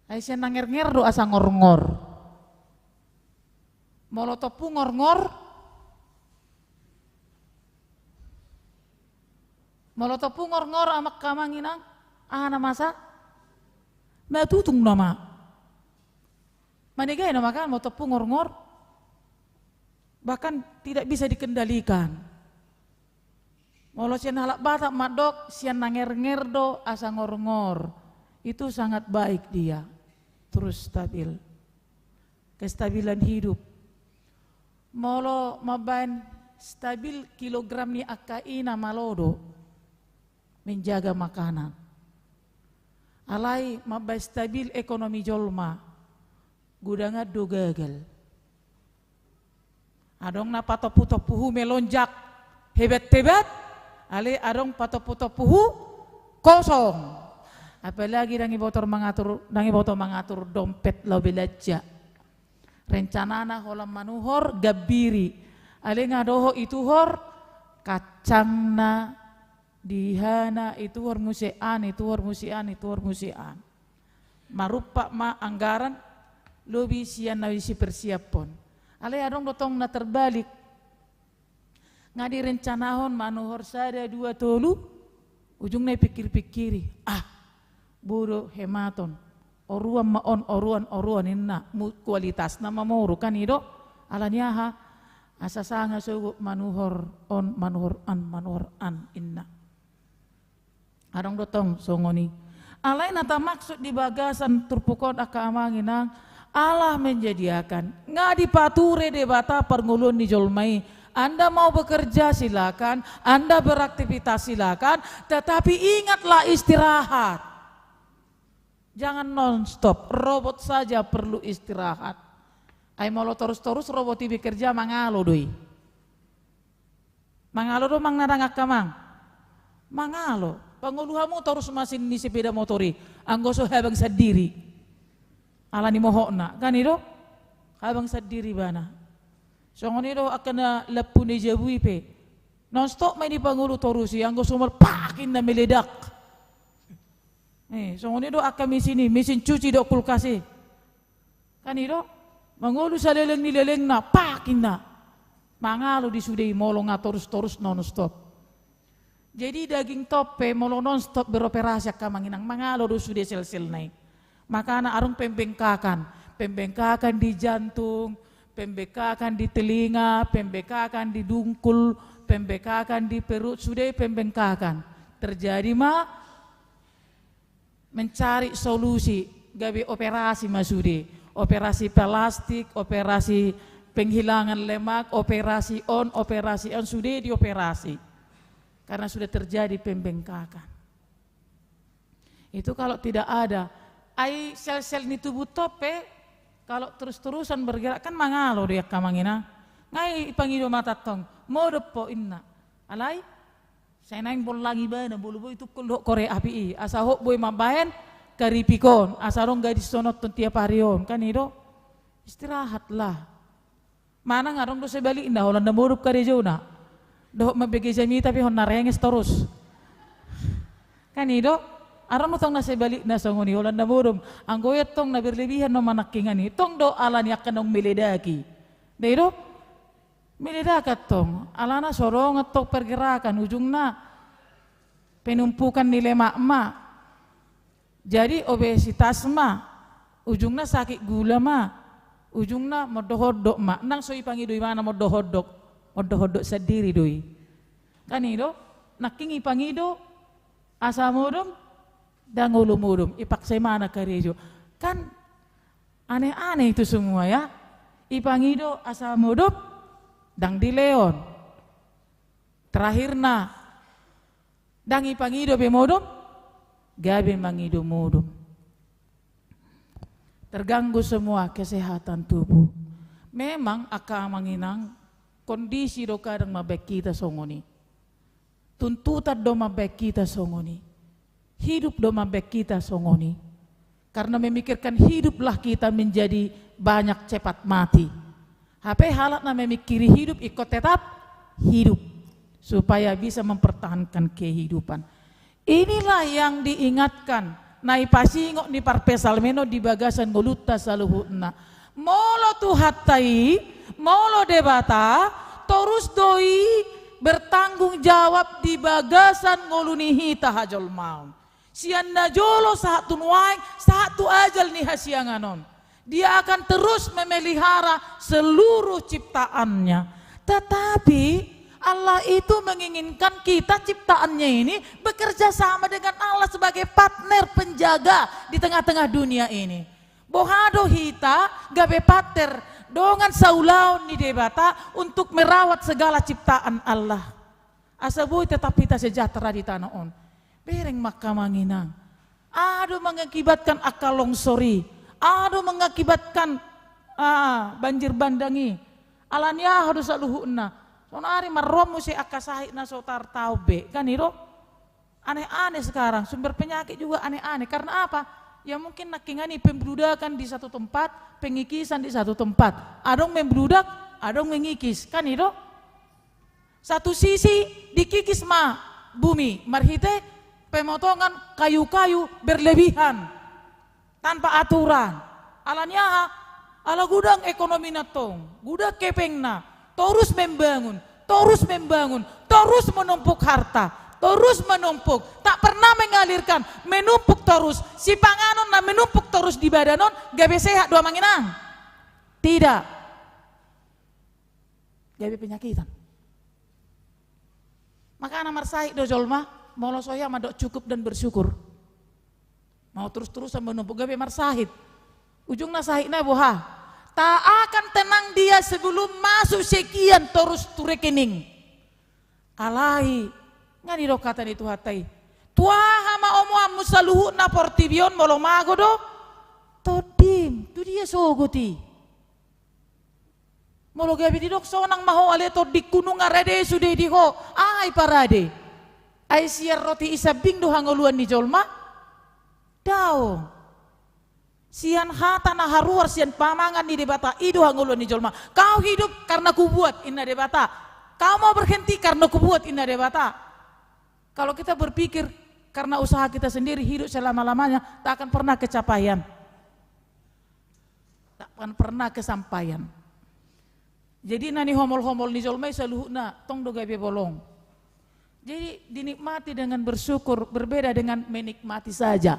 Ai sian na ngernger do asa ngorngor. Molo tompu ngorngor, molo tompu ngorngor amang, amang, inang, aha na masa? Matutung nama. Manegai nama kan, molo tompu ngorngor. Bahkan tidak bisa dikendalikan. Molo sian halak Batak mandok, sian na ngernger do asa ngorngor. Itu sangat baik dia. Terus stabil. Kestabilan hidup. Molo mambaen stabil kilogram ni angka i na malo do menjaga makanan. Alai mambaen stabil ekonomi jolma, godangan do gagal. Adong na patompu-tompuhu melonjak hebat-hebat, alai adong patompu-tompuhu kosong. Apalagi ndang diboto mangatur, ndang diboto mangatur dompet laho belanja. Rencanana holan manuhor gambiri. Alai nga dohot ituhor kacangna, di hana ituhor muse an, ituhor muse an, ituhor muse an. Marumpak ma anggaran lobi sian na sipersiaphon. Alai adong do tong na terbalik. Nga direncanahon manuhor sada, dua, tolu, ujungna ipikir-pikiri, ah, boi do hematon. Oruan ma on, oruan, oruan inna, mu-, kualitasna ma moru, kan i do? Ala ni aha? Asa sanga sogot manuhor on, manuhor an, manuhor an inna. Adong do tong songon i. Alai na tamaksud di bagasan turpuk on angka amang inang, Allah menyediakan. Nga dipature Debata parngoluon ni jolma i. Anda mau bekerja, silakan. Anda beraktivitas, silakan. Tetapi ingatlah istirahat. Jangan nonstop. Robot saja perlu istirahat. Ai molo torus-torus robot i bekerja, mangalo do i. Mangalo do, Amang, na dang, angka amang? Mangalo. Pangolu hamu torus masin ni sepeda motor i, anggo so habang sandiri. Ala ni mohokna, kan i do? Habang sandiri ibana. Songon i do angka na lampu ni jabu i pe. Nonstop ma i dipangolu torus i, anggo so mal, pak, inna, meledak. Eh, songon i do angka mesin i, mesin cuci dohot kulkas i. Kan i do? Mangolu saleleng ni lelengna, pak, inna. Mangalo di sude i molo nga torus-torus nonstop. Jadi daging tong pe molo nonstop beroperasi, angka amang inang, mangalo do sude sel-selna i. Makana adong pembengkakan. Pembengkakan di jantung, pembengkakan di telinga, pembengkakan di dungkul, pembengkakan di perut, sude pembengkakan. Terjadi ma mencari solusi, gabe operasi ma sude. Operasi plastik, operasi penghilangan lemak, operasi on, operasi on, sude dioperasi. Karena sudah terjadi pembengkakan. Itu kalau tidak ada. Ai sel-sel ni tubuh tong pe, kalau terus-terusan bergerak, kan mangalo do i, angka amang inang. Nga ipangido ma tong, modom ho, inna. Alai? Sai naeng bollang ibana, molo boi tungkol dohot korek api i, asa hot boi mambahen karipik on, asa adong gadis sononton tiap ari on, kan i do? Istirahatlah. Manang adong do sebalikna, holan na modom karejona. Dohot mambege jamita pe hona renges torus. Kan i do? Adong do tong na sebalikna songon i, holan na modom. Anggo i tong na berlebihan do manangkingan i. Tong do ala ni angka naung meledak i. Dang i do? Meledak antong, alana so adong antong pergerakan, ujungna penumpukan ni lemak ma. Jadi obesitas ma, ujungna sakit gula ma, ujungna mondok-ondok ma. Nang so ipangido ibana mondok-ondok, mondok-ondok sandiri do i. Kan i do, nangkin ipangido asa modom, dang olo modom, ipaksa ibana karejo. Kan aneh-aneh itu semua, ya. Ipangido asa modom, dang dilehon. Terakhirna, dang ipangido be modom, gabe mangido modom. Terganggu semua kesehatan tubuh. Memang angka amang inang, kondisi do kadang mambahen hita songon i. Tuntutan do mambahen hita songon i. Hidup do mambahen hita songon i. Karena memikirkan hiduplah kita menjadi banyak cepat mati. Hape halak na memikiri hidup ingkon tetap hidup. Supaya bisa mempertahankan kehidupan. Inilah yang diingatkan, na ipasingot ni parpsalmen on di bagasan ngolunta saluhutna. Molo Tuhanta i, molo Debata, torus do i bertanggung jawab di bagasan ngolu ni hita hajolmaon. Sian na jolo sahat tu nuaeng, sahat tu ajal ni hasiangan on. Dia akan terus memelihara seluruh ciptaannya. Tetapi Allah itu menginginkan kita ciptaannya ini bekerja sama dengan Allah sebagai partner penjaga di tengah-tengah dunia ini. Boha do hita gabe partner dongan saulaon ni Debata untuk merawat segala ciptaan Allah. Asa boi tetap hita sejahtera di tano on. Bereng ma angka amang inang. Aha do mengakibatkan angka longsor i? Aha do mengakibatkan, ah, banjir bandang i? Ala ni aha do saluhutna? Sonari marromu se angka sahit na so tartaon be, kan i do? Aneh-aneh sekarang, sumber penyakit juga aneh-aneh. Karena apa? Ya mungkin nangkiningan i pembludakan di satu tempat, pengikisan di satu tempat. Adong membludak, adong mengikis, kan i do? Satu sisi dikikis ma bumi marhite pemotongan kayu-kayu berlebihan. Tanpa aturan. Alani aha? Ala godang ekonomina tong, godang hepengna, torus membangun, torus membangun, torus menumpuk harta, torus menumpuk, tak pernah mengalirkan, menumpuk torus. Sipanganon na menumpuk torus di badan on, gabe sehat do amang inang? Tidak. Gabe penyakitan. Makana marsahit do jolma, molo so hea mandok cukup dan bersyukur. Mau terus-terusan menumpuk, gabe marsahit. Ujungna sahitna boha? Tak akan tenang dia sebelum masuk sekian torus tu rekening. Alai, nga didok hata ni Tuhanta i? Tu aha ma omoanmu saluhutna portibi on molo mago do tondim? Tu dia sogot i? Molo gabe didok sonang ma ho ale tondingku nunga rade sude di ho, aha i parade? Ai sian roti i sambing do hangoluan ni jolma? Daong. Sian hata na haruar sian pamangan ni Debata i do hangoluan ni jolma. Kau hidup karena kubuat, inna Debata. Kau mau berhenti karena kubuat, inna Debata. Kalau kita berpikir karena usaha kita sendiri hidup selama-lamanya, tak akan pernah kecapaian. Tak akan pernah kesampaian. Jadi na nihomol-homol ni jolma i saluhutna tong do gabe bolong. Jadi dinikmati dengan bersyukur berbeda dengan menikmati saja.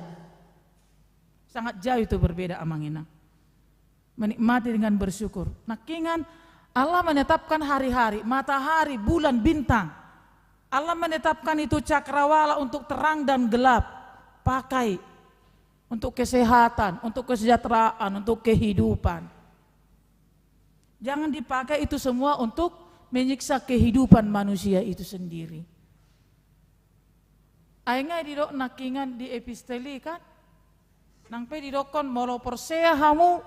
Sangat jauh itu berbeda amang inang. Menikmati dengan bersyukur. Nangkingan Allah menetapkan hari-hari, matahari, bulan, bintang. Allah menetapkan itu cakrawala untuk terang dan gelap. Pakai untuk kesehatan, untuk kesejahteraan, untuk kehidupan. Jangan dipakai itu semua untuk menyiksa kehidupan manusia itu sendiri. Ai nga didok nangkingan di epistel i kan? Nang pe didokkon molo porsea hamu,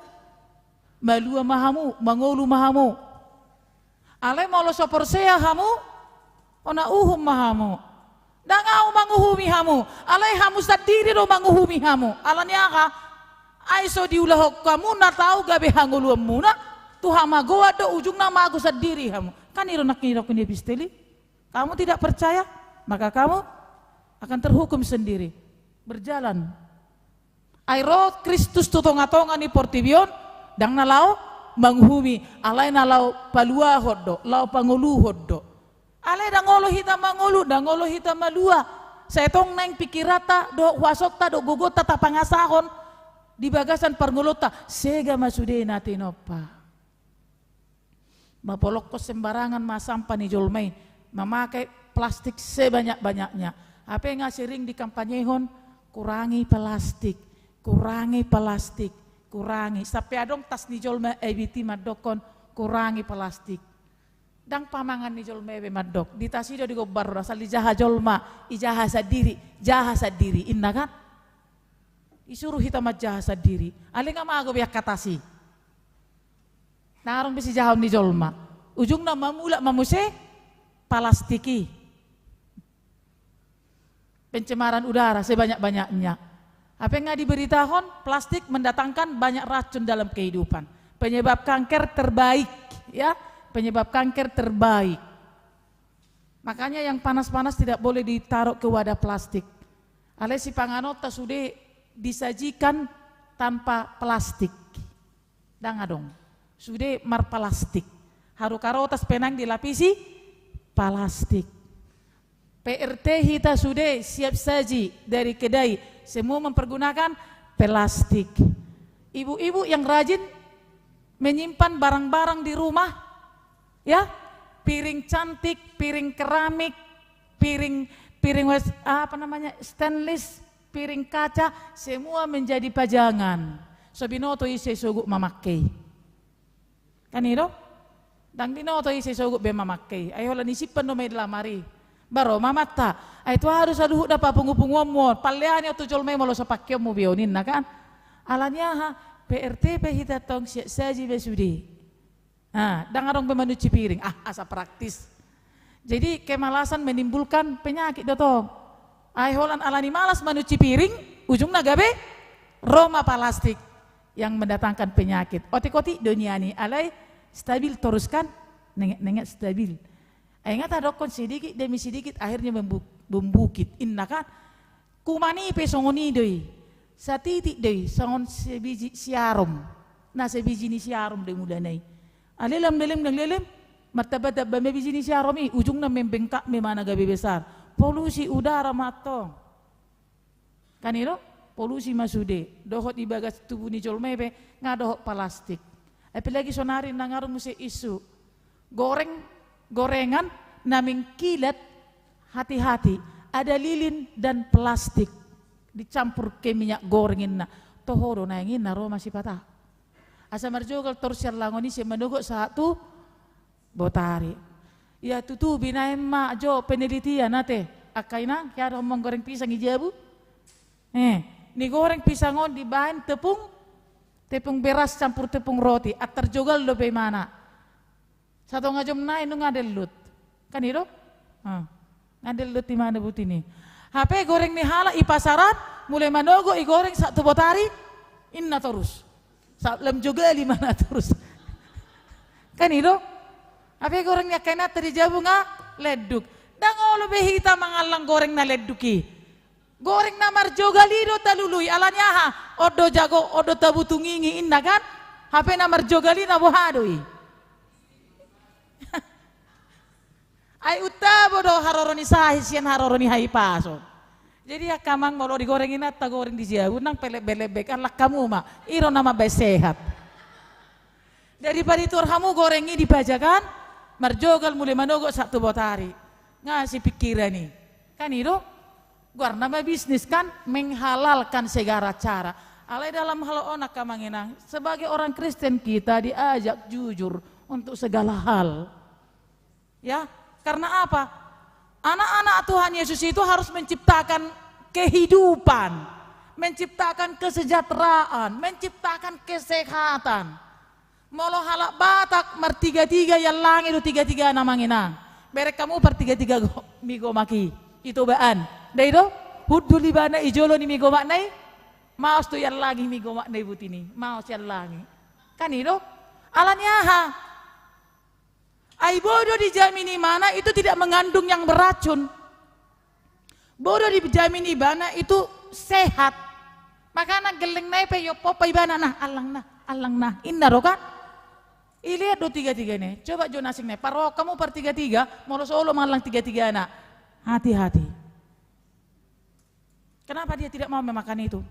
malua ma hamu, mangolu ma hamu. Alai molo so porsea hamu, ona uhum ma hamu. Ndang ahu manguhumi hamu, alai hamu sandiri do manguhumi hamu. Alani aha? Ai so diulahon hamu na tau gabe hangoluanmuna, tu hamagoan do ujungna mago sandiri hamu. Kan i do nangkin didok ni epistel i. Kamu tidak percaya, maka kamu akan terhukum sendiri. Berjalan. Ai ro Kristus tu tonga-tonga ni portibi on, ndang na laho manguhumi, alai na laho paluahon do, laho pangoluhon do. Alai ndang olo hita mangolu, ndang olo hita malua. Sai tong naeng pikiranta dohot huasonta dohot gogonta tapangasahon di bagasan parngoluonta, sega ma sude na tinompa. Mapolokkon sembarangan ma sampah ni jolma i, mamakai plastik sebanyak-banyaknya. Hape nga sering dikampanyehon, kurangi plastik, kurangi plastik, kurangi. Sampe adong tas ni jolma I B T mandokkon, kurangi plastik. Ndang pamangan ni jolma i be mandok, di tas i do digombar, asal dijaha jolma, ijaha sandiri, jaha sandiri, inna kan? Isuru hita manjaha sandiri, alai nga mago be angka tas i. Ndang adong be sijahaon ni jolma. Ujungna mamulak ma muse plastik i. Pencemaran udara sebanyak-banyaknya. Apa yang nga diberitahon, plastik mendatangkan banyak racun dalam kehidupan. Penyebab kanker terbaik, ya, penyebab kanker terbaik. Makanya yang panas-panas tidak boleh ditaruh ke wadah plastik. Alai sipanganonta sude disajikan tanpa plastik. Ndang adong. Sude marplastik. Haru karotas pe nang dilapisi plastik. P R T hita sude siap saji dari kedai, semua mempergunakan plastik. Ibu-ibu yang rajin menyimpan barang-barang di rumah, ya, piring cantik, piring keramik, piring, piring wes-, apa namanya, stainless, piring kaca, semua menjadi pajangan. So binoto ise sogot mamangke i. Kan i do? Ndang binoto ise sogot be mamangke i. Ai holan disimpan do ma i di lamari. Ba ro ma amanta, ai tu aha do saluhutna papungu-punguonmu on, palleani on tu jolma i molo so pangkeonmu be on, ninna kan? Alani aha? P R T pe hita tong siap saji be sude. Ah, ndang adong be manunsi piring. Ah, asa praktis. Jadi kemalasan menimbulkan penyakit do tong. Ai holan alani malas manunsi piring, ujungna gabe ro ma plastik yang mendatangkan penyakit. Otik-otik do nian i, alai stabil torus kan? Nenget-nenget stabil. Ai nga tadokkon sedikit demi sedikit akhirnya membu-, membukit. Inna kan? Kuman i pe songon i do i. Satitik do i, songon sebiji siarom. Na sebiji ni siarom do i mulana i. Alai lam lelem, lam lelem, martamba-tamba ma biji ni siarom i, ujungna membengkak ma i, mana gabe besar. Polusi udara ma antong. Kan i do? Polusi ma sude. Dohot di bagas tubuh ni jolma i pe, nga dohot plastik. Apalagi sonari na ngarung muse isu. Goreng, gorengan na mengkilat, hati-hati. Ada lilin dan plastik. Dicampur ke minyak goreng inna. Toho do naeng inna ro masipata. Asa marjogal torus siallangon i sian manogot sahat tu botari. Ia tutubi naeng ma jo penelitian ate. Angka inang, hea do hamu manggoreng pisang i jabu? Eh, nigoreng pisang on dibaen tepung, tepung beras campur tepung roti. Antar jogal dope imana. Satonga jom nai nunga dellut. Kan i do? Ah. Nga dellut imana buti ni. Hape goreng ni halak i pasaran, mulai manogot i goreng sahat tu botari, inna torus. Sahat lam jogal imana torus. Kan i do? Hape goreng ni angka inanta di jabu nga leduk. Ndang olo be hita mangallang goreng na leduk i. Goreng na marjogal i do talului, alani aha? On do jago, on do tabutungingi inna kan? Hape na marjogal i na boha do i? Ai untabo do haroro ni sahit sian haroro ni hahipason. Jadi angka amang, molo digoreng inanta goreng di jabu, ndang pe lebek-lebek, allang hamu ma. I do na mambaen sehat. Daripada tuor hamu goreng i di pajagan, marjogal mulai manogot sahat tu botari. Nga sipingkiran i. Kan i do? Goarna ma bisnis kan, menghalalkan segala cara. Alai dalam hal on angka amang inang, sebagai orang Kristen kita diajak jujur untuk segala hal. Ya, karena apa? Anak-anak Tuhan Yesus itu harus menciptakan kehidupan, menciptakan kesejahteraan, menciptakan kesehatan. Molo halak Batak martiga-tiga iallangi do tiga-tigana amang inang. Bereng hamu partiga-tiga go-, mi gomak i. I tobaan. Nda i do? Hundul ibana i jolo ni mi gomakna i. Maos do iallangi mi gomakna i buti ni. Maos iallangi. Kan i do? Alani aha? Ai boi do dijamin imana itu tidak mengandung yang beracun. Boi do dijamin ibana itu sehat. Makana gellengna i pe iompa-ompa ibana, nah, allang nah, allang nah. Inna do kan? Ilean do tiga-tigana i. Coba jo na asing na i. Parrohahon hamu partiga-tiga, molo so olo mangallang tiga-tigana. Hati-hati. Kenapa dia tidak mau memakan itu?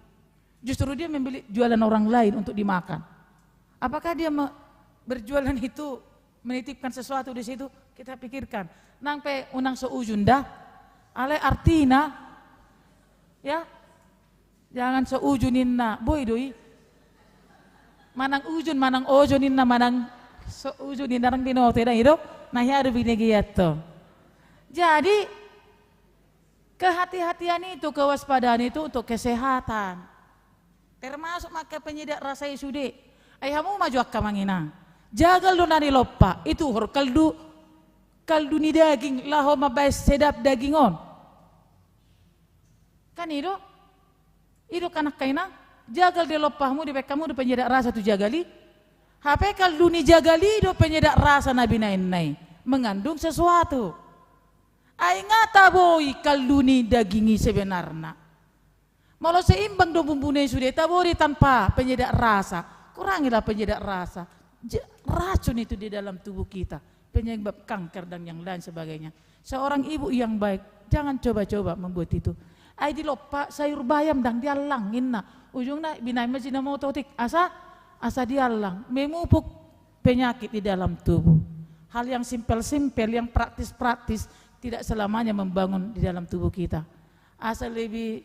Justru dia membeli jualan orang lain untuk dimakan. Apakah dia me-, berjualan itu menitipkan sesuatu di situ? Kita pikirkan. Nang pe unang so ujun da. Alai artina, ya, jangan so ujun inna. Boi do i. Manang ujun, manang ojo ninna, manang so ujun ninna, ndang binoto da i do. Na hea do binege i antong. Jadi, kehati-hatian itu, kewaspadaan itu untuk kesehatan. Termasuk ma angka penyedap rasa i sude. Ai hamu ma jo angka amang inang. Jagal do na nilompa, ituhor kaldu, kaldu ni daging, laho mambaen sedap daging on. Kan i do? I do kan angka inang, jagal dilompamu, dibaen hamu do penyedap rasa tu jagal i. Hape kaldu ni jagal i do penyedap rasa na binaenna i. Mengandung sesuatu. Ai nga tabo i kaldu ni daging i sebenarna. Molo seimbang do bumbuna i sude, tabo do i tanpa penyedap rasa. Kurangilah penyedap rasa. Ja-, racun itu di dalam tubuh kita. Penyebab kanker dan yang lain sebagainya. Seorang ibu yang baik, jangan coba-coba membuat itu. Ai dilompa sayur bayam ndang diallang inna. Ujungna binaen ma jinamoto otik. Asa, asa diallang. Memupuk penyakit di dalam tubuh. Hal yang simpel-simpel, yang praktis-praktis, tidak selamanya membangun di dalam tubuh kita. Asa lebih,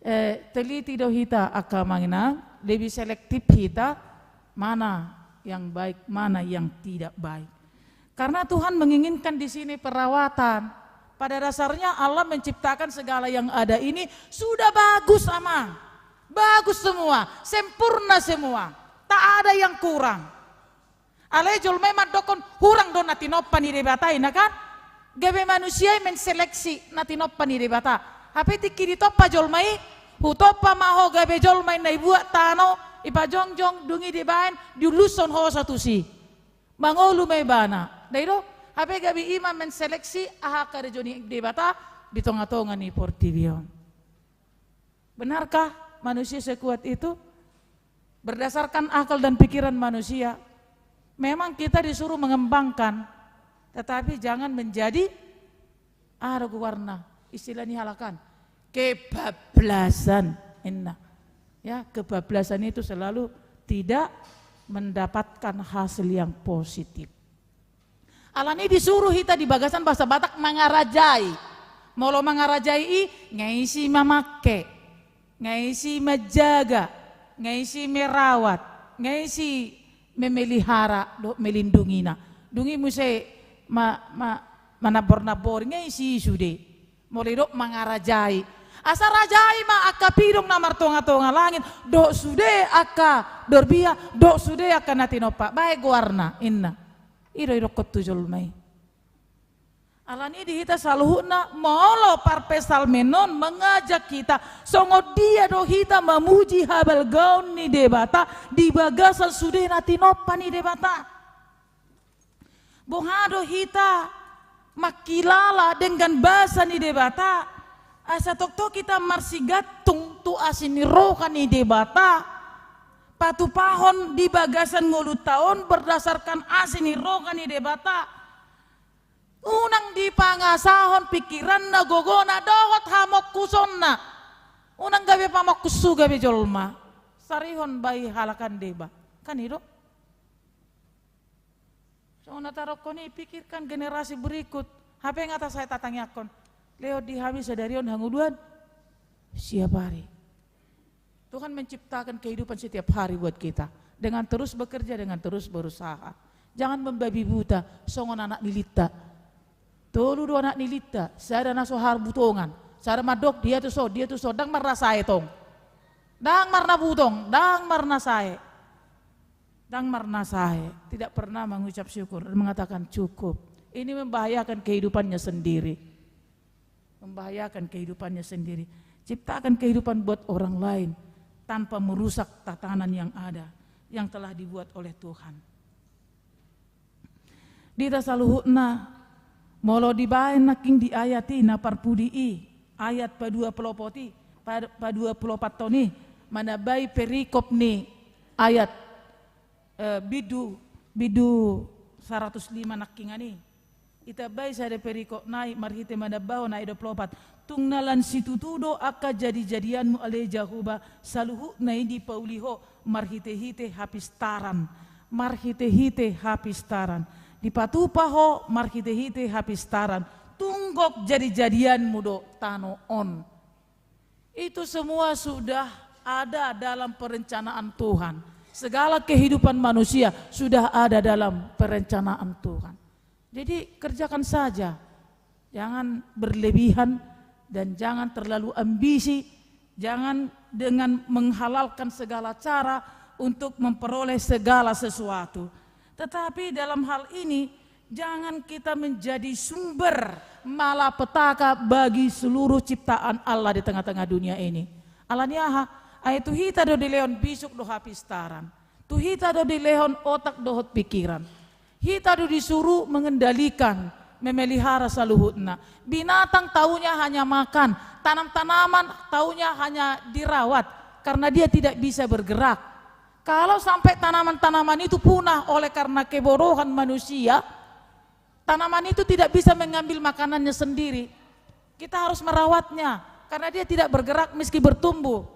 eh, teliti do hita angka amang inang, lebih selektif hita, mana yang baik, mana yang tidak baik. Karena Tuhan menginginkan di sini perawatan. Pada dasarnya Allah menciptakan segala yang ada ini sudah bagus, amang. Bagus semua, sempurna semua. Tak ada yang kurang. Alai jolma i mandokkon hurang do na tinompa ni Debata, inna kan? Gabe manusia i menseleksi na tinompa ni Debata. Hape tingki ditompa jolma i, hutompa ma ho gabe jolma, inna, ibuat tano, ipajongjong, dung i dibaen, diulushon hosa tusi. Mangolu ma ibana. Nda i do? Hape gabe i ma menseleksi aha karejo ni Debata di tonga-tonga ni portibi on. Benarkah manusia sekuat itu, berdasarkan akal dan pikiran manusia. Memang kita disuruh mengembangkan, tetapi jangan menjadi, aha do goarna, istilah ni halak an, kebablasan. Inna. Ya, kebablasan itu selalu tidak mendapatkan hasil yang positif. Alani i disuruh hita di bagasan bahasa Batak mangarajai. Molo mangarajai i, nga isi mamangke, nga isi manjaga, nga isi merawat, nga isi memelihara dohot melindungina. Dung i muse ma, ma, manambor-nambori, nga isi i sude. Molo didok mangarajai, asa rajai ma angka pidong na martonga-tonga langit, dohot sude angka dorbia, dohot sude angka na tinompa. Baen goarna, inna. I do didokkon tu jolma i. Alani i di hita saluhutna, molo parpsalmen on mengajak hita, songon dia do hita mamuji habalgaon ni Debata di bagasan sude na tinompa ni Debata. Boha do hita mangkilala denggan basa ni Debata, asa tongtong hita marsigantung tu asi ni roha ni Debata, patupahon di bagasan ngolunta on berdasarkan asi ni roha ni Debata. Unang dipangasahon pikiranna, gogona dohot hamongkusonna. Unang gabe pamongkus hu gabe jolma. Sarihon bai halak an deba. Kan i do. Songon na tarokkon i, pikirkan generasi berikut. Hape nga ta sai tatangiangkon. Lehon di hami sadari on hangoluan siap hari. Tuhan menciptakan kehidupan setiap hari buat kita. Dengan terus bekerja, dengan terus berusaha. Jangan membabi buta, songon anak ni Linta. Tolu do anak ni Linta, sada na so habutongan. Sada mandok, dia tu son, dia tu son, ndang marnasae tong. Ndang marnabutong, ndang marnasae. Ndang marnasae, tidak pernah mengucap syukur dan mengatakan cukup. Ini membahayakan kehidupannya sendiri. Membahayakan kehidupannya sendiri. Ciptakan kehidupan buat orang lain tanpa merusak tatanan yang ada, yang telah dibuat oleh Tuhan. Di hita saluhutna, molo dibaen nangkin di ayat i na parpudi i, ayat paduapulopot i, pa-, paduapulopot on i, manambai perikop ni ayat, eh, bindu, bindu saratus lima nangkiningan i. Ditambai sada perikop nai marhite manambahon ayat duapulopot. Tung na lan situtu do angka jadijadianmu ale Jahowa, saluhutna i dipauli Ho marhitehite hapistaran, marhitehite hapistaran. Dipatupa Ho marhitehite hapistaran. Tung gok jadijadianmu do tano on. Itu semua sudah ada dalam perencanaan Tuhan. Segala kehidupan manusia sudah ada dalam perencanaan Tuhan. Jadi, kerjakan saja. Jangan berlebihan dan jangan terlalu ambisi. Jangan dengan menghalalkan segala cara untuk memperoleh segala sesuatu. Tetapi dalam hal ini, jangan kita menjadi sumber malapetaka bagi seluruh ciptaan Allah di tengah-tengah dunia ini. Alani aha? Ai tu hita do dilehon bisuk dohot hapistaran. Tu hita do dilehon otak dohot pikiran. Hita do disuru mengendalikan, memelihara saluhutna. Binatang taunya hanya makan, tanam-tanaman taunya hanya dirawat, karena dia tidak bisa bergerak. Kalau sampai tanaman-tanaman itu punah oleh karena kebodohan manusia, tanaman itu tidak bisa mengambil makanannya sendiri. Kita harus merawatnya, karena dia tidak bergerak meski bertumbuh.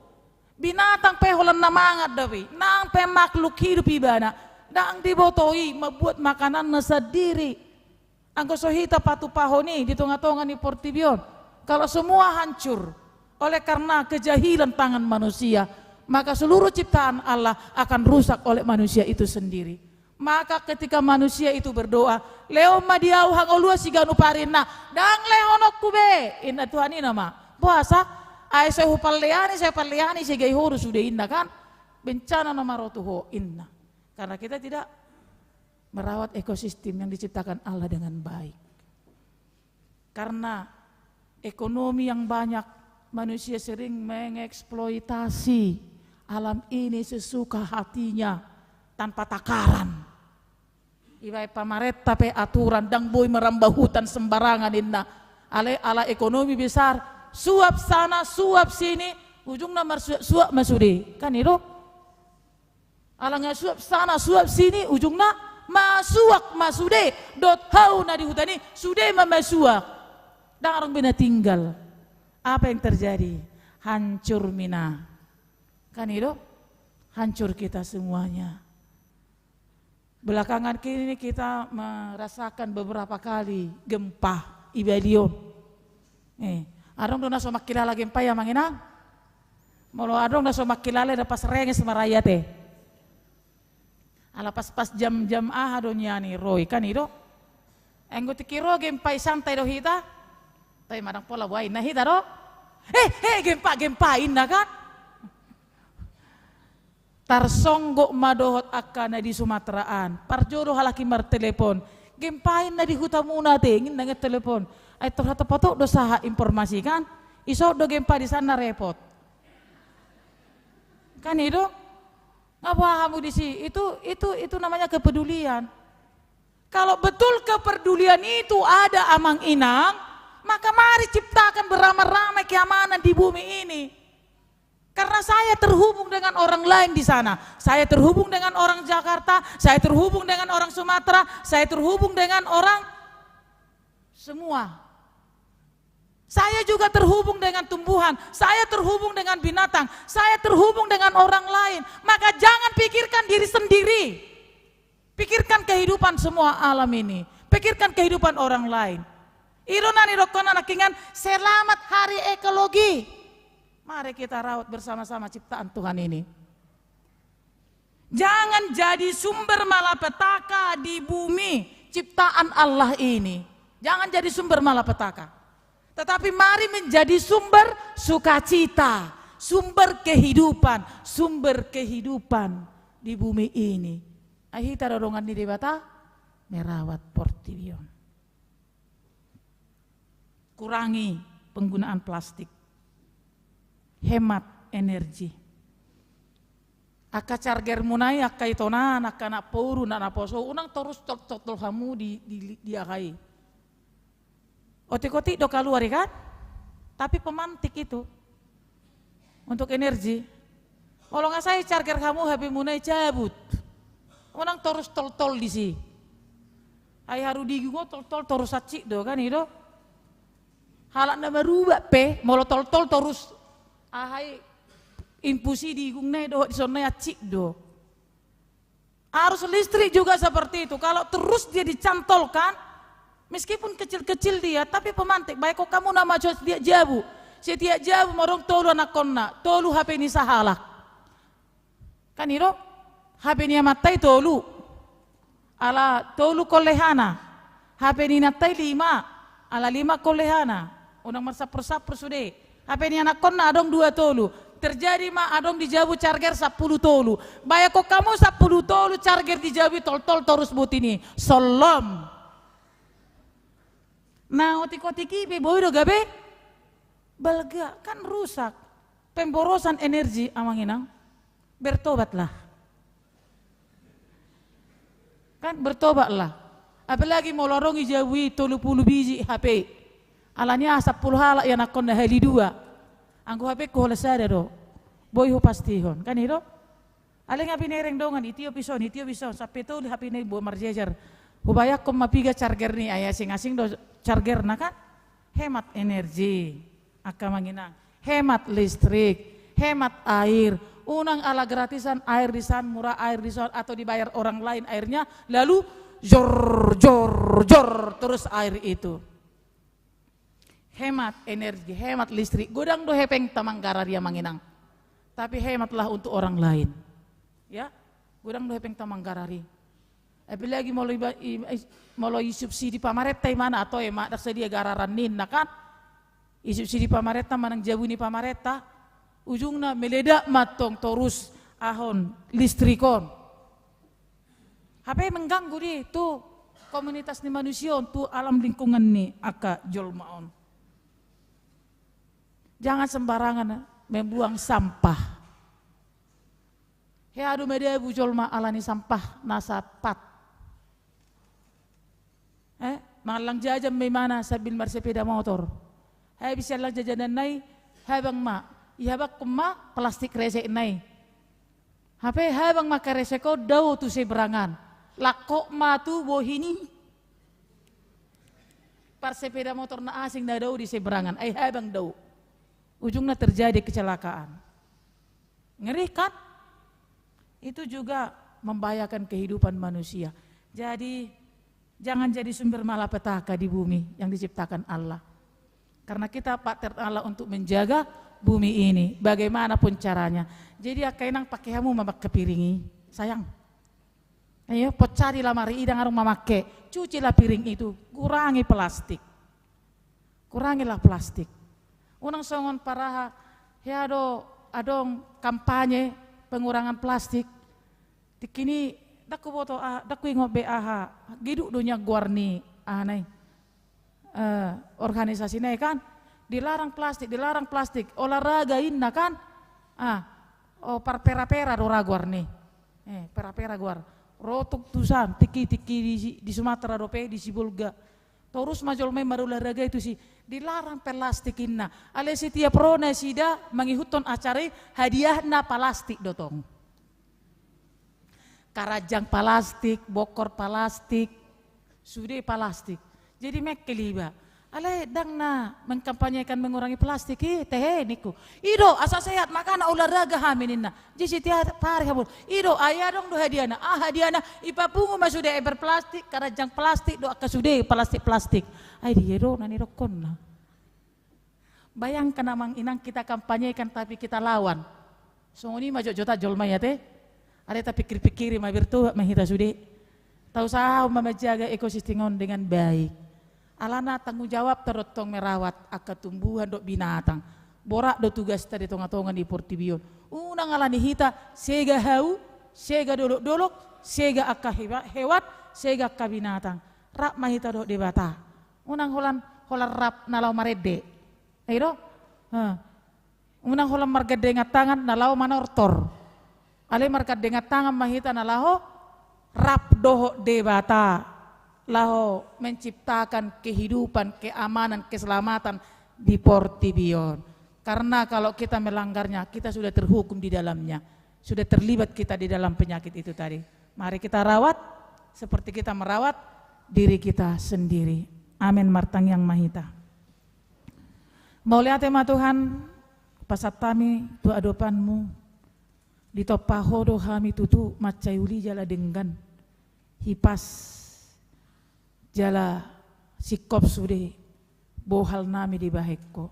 Binatang pe holan na mangan do i, nang pe makhluk hidup ibana, ndang diboto i mambuat makananna sandiri. Anggo so hita patupahon i di tonga-tonga ni portibi on, kalau semua hancur oleh karena kejahilan tangan manusia, maka seluruh ciptaan Allah akan rusak oleh manusia itu sendiri. Maka ketika manusia itu berdoa, "Lehon ma di ahu hangoluan siganup ari," inna, "Ndang lehononku be," inna Tuhan i nama. Boasa? "Ai sai hupalleani, sai hupalleani, sai gabe hodo sude," inna kan. "Bencana nama ro tu ho," inna. Karena kita tidak merawat ekosistem yang diciptakan Allah dengan baik. Karena ekonomi yang banyak, manusia sering mengeksploitasi alam ini sesuka hatinya, tanpa takaran. Dibaen pamarenta pe aturan, ndang boi merambah hutan sembarangan, inna. Alai ala ekonomi besar, suap sana, suap sini, Ujungna marsuak-suak ma sude, kan i do? Ala nga suap sana, suap sini, ujungna masuak ma sude. Dohot hau na di huta i, sude ma masuak. Ndang adong be na tinggal. Apa yang terjadi? Hancur mina. Kan i do? Hancur kita semuanya. Belakangan ini kita merasakan beberapa kali gempa i Bali on. Eh, adong do na so mangkilala gempa i, amang inang? Molo adong na so mangkilala, da pas renges ma rakyat, eh. Ala pas-pas jam-jam aha do nian i ro i, kan i do? Anggo tingki ro gempa i santai do hita. Tapi madang pola buain na hita do. Eh, eh, gempa, gempa inna, kan? Tarsonggot ma dohot angka na di Sumatera an. Parjolo halak i martelepon. Gempa inna di hutamuna ate, ninna nge telepon. Ai tor hata patok do sahat informasi, kan? Iso do gempa di sana, repot. Kan i do? Ngapa hamu di si? Itu, itu, itu namanya kepedulian. Kalau betul kepedulian itu ada, amang inang, maka mari ciptakan beramai-ramai keamanan di bumi ini. Karena saya terhubung dengan orang lain di sana. Saya terhubung dengan orang Jakarta, saya terhubung dengan orang Sumatera, saya terhubung dengan orang semua. Saya juga terhubung dengan tumbuhan, saya terhubung dengan binatang, saya terhubung dengan orang lain. Maka jangan pikirkan diri sendiri. Pikirkan kehidupan semua alam ini. Pikirkan kehidupan orang lain. I do na nidokhon anak ingan, selamat hari ekologi. Mari kita rawat bersama-sama ciptaan Tuhan ini. Jangan jadi sumber malapetaka di bumi ciptaan Allah ini. Jangan jadi sumber malapetaka. Tetapi mari menjadi sumber sukacita, sumber kehidupan, sumber kehidupan di bumi ini. Ai hita do dongan ni Debata merawat portibi on. Kurangi penggunaan plastik. Hemat energi. Angka chargermuna i, angka itonan, angka na pauru, na naposo, unang torus toltol hamu di, di, di aha i. Otik-otik do kaluar i kan? Tapi pemantik itu. Untuk energi. Molo nga sai charger hamu, H P muna i cabut. Unang torus toltol disi. Ai haru digung on toltol torus hansit do, kan i do? Halak na marubak pe, molo toltol torus aha i, impus i digungna i dohot dison na i hansit do. Arus listrik juga seperti itu. Kalau terus dia dicantolkan, meskipun kecil-kecil dia, tapi pemantik. Baen hamu nama setiap jabu. Setiap jabu ma adong tolu anakkonna, tolu H P ni sahalak. Kan i do? H P ni amanta i tolu. Ala tolu kollehana. H P ni inanta i lima. Ala lima kollehana. Unang marsampur-sampur sude. H P ni anakkonna adong dua tolu. Terjadi ma adong di jabu charger sampulu tolu. Baen hamu sampulu tolu charger di jabu i toltol torus boti ni. Sollom. Na otik-otik i pe boi do gabe balga, kan rusak. Pemborosan energi, amang inang. Bertobatlah. Kan bertobatlah. Apalagi molo adong i jabu i tolu pulu biji H P. Alani aha, sampulu halak i anakkonna, hali dua. Anggo H P-ku holan sada do. Boi hupastihon. Kan i do? Alai nga binereng dongan, itiop dison, itiop dison, sampe tolu H P-na i boi marjejer. Hubayanghon ma piga charger ni, ai asing-asing do chargerna kan? Hemat energi. Angka amang inang, hemat listrik, hemat air. Unang ala gratisan air dison, murah air dison, atau dibayar orang lain airnya, lalu jor, jor, jor terus air itu. Hemat energi, hemat listrik. Godang do hepengta manggarar i, amang inang. Tapi hematlah untuk orang lain. Ya, godang do hepengta manggarar i. Apalagi molo iba-, i-, i-, molo isubsidi pamarenta imana, atau ima, ndang sadia gararan ninna kan? Isubsidi pamarenta manang jabu ni pamarenta, ujungna meledak ma antong torus aha on, listrik on. Hape mengganggu di tu komunitas ni manusia on, tu alam lingkungan ni angka jolma on. Jangan sembarangan membuang sampah. Hea do madabu jolma alani sampah na sapat. Eh, mangallang jajan ma imana sambil marsepeda motor. Habis allang jajananna i, habang ma. Ihabangkon ma plastik resekna i. Hape habang ma keresek on dao tu seberangan. Langkok ma tu bohi ni parsepeda motor na asing na dao di seberangan. Ai habang dao. Ujungna terjadi kecelakaan. Ngeri kan? Itu juga membahayakan kehidupan manusia. Jadi, jangan jadi sumber malapetaka di bumi yang diciptakan Allah. Karena kita partner Allah untuk menjaga bumi ini, bagaimanapun caranya. Jadi, angka inang, pake hamu mamake piring i, sayang. Ayo, pocari lamari i, ndang adong mamake. Cucilah piring itu, kurangi plastik. Kurangilah plastik. Unang songon paraha, hea do adong kampanye pengurangan plastik. Tingki ni, ndang huboto, ah, ndang huingot be aha, geduk do nian goar ni, aha nai, eh, organisasi nai kan, dilarang plastik, dilarang plastik, olahraga inna kan, ah, oh, parpera-pera do ra goar ni, eh, pera-pera goar, ro tung tusan, tingki, tingki di, di Sumatera dope, di Sibolga, torus ma jolma i marolahraga i tusi, dilarang plastik inna, alai setiap ro nasida mangihuthon acara i, hadiahna plastik do tong. Karanjang plastik, bokor plastik, sude plastik. Jadi mengkel iba. Alai ndang na mengkampanyekan mengurangi plastik i, tehe ningku. I do, asa sehat, makana olahraga hami ninna. Jadi setiap hari hamu. I do, ai adong do hadiahna. Ah, hadiahna, ipapungu ma sude ember plastik, karanjang plastik, do angka sude plastik-plastik. Ai dia do, na nidokkonna. Bayangkan amang inang, kita kampanyekan tapi kita lawan. Songon i ma jotjotan jolma i ate. Alai tapikir-pikiri ma bertobat ma hita sude. Tausahahon ma manjaga ekosistem on dengan baik. Alana tanggung jawabta do tong merawat angka tumbuhan dohot binatang. Borat do tugasta di tonga-tonga ni portibi on. Unang alani hita sega hau, sega dolok-dolok, sega angka hewa-, hewan, sega angka binatang. Rap ma hita dohot Debata. Unang holan, holan rap na laho marende. Ai do? Heh. Unang holan margandengan tangan na laho manortor. Alai margandengan tangan ma hita na laho rap dohot Debata. Laho menciptakan kehidupan, keamanan, keselamatan di portibi on. Karena kalau kita melanggarnya, kita sudah terhukum di dalamnya. Sudah terlibat kita di dalam penyakit itu tadi. Mari kita rawat seperti kita merawat diri kita sendiri. Amin. Martangiang ma hita. Mauliate ma Tuhan, pasahat hami tu adopanMu, ditompa Ho do hami tutu mansai uli jala denggan, hipas jala singkop sude bohal nami dibahen Ho.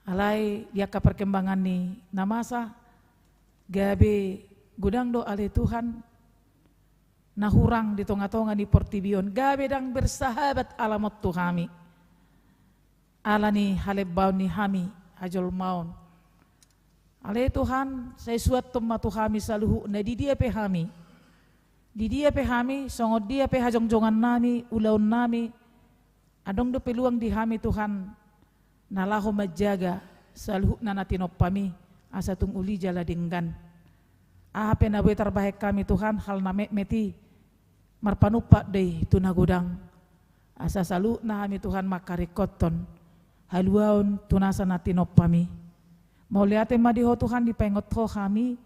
Alai di angka perkembangan ni na masa, gabe godang do ale Tuhan, na hurang di tonga-tonga ni portibi on, gabe ndang bersahabat alam on tu hami. Ala ni halembaon ni hami hajolmaon. Ale Tuhan, sai suanhon ma tu hami saluhutna di dia pe hami. Di dia pe hami, songon dia pe hajongjongan nami, ulaon nami, adong do peluang di hami Tuhan, na laho manjaga saluhutna na tinompaMi, asa tung uli jala denggan. Aha pe na boi tarbahen hami Tuhan, hal na metmet i, marpanumpak do i tu na godang. Asa saluhutna hami Tuhan mangkaringkothon haluaon tu nasa na tinompaMi. Mauliate ma di Ho Tuhan, dipaingot Ho hami,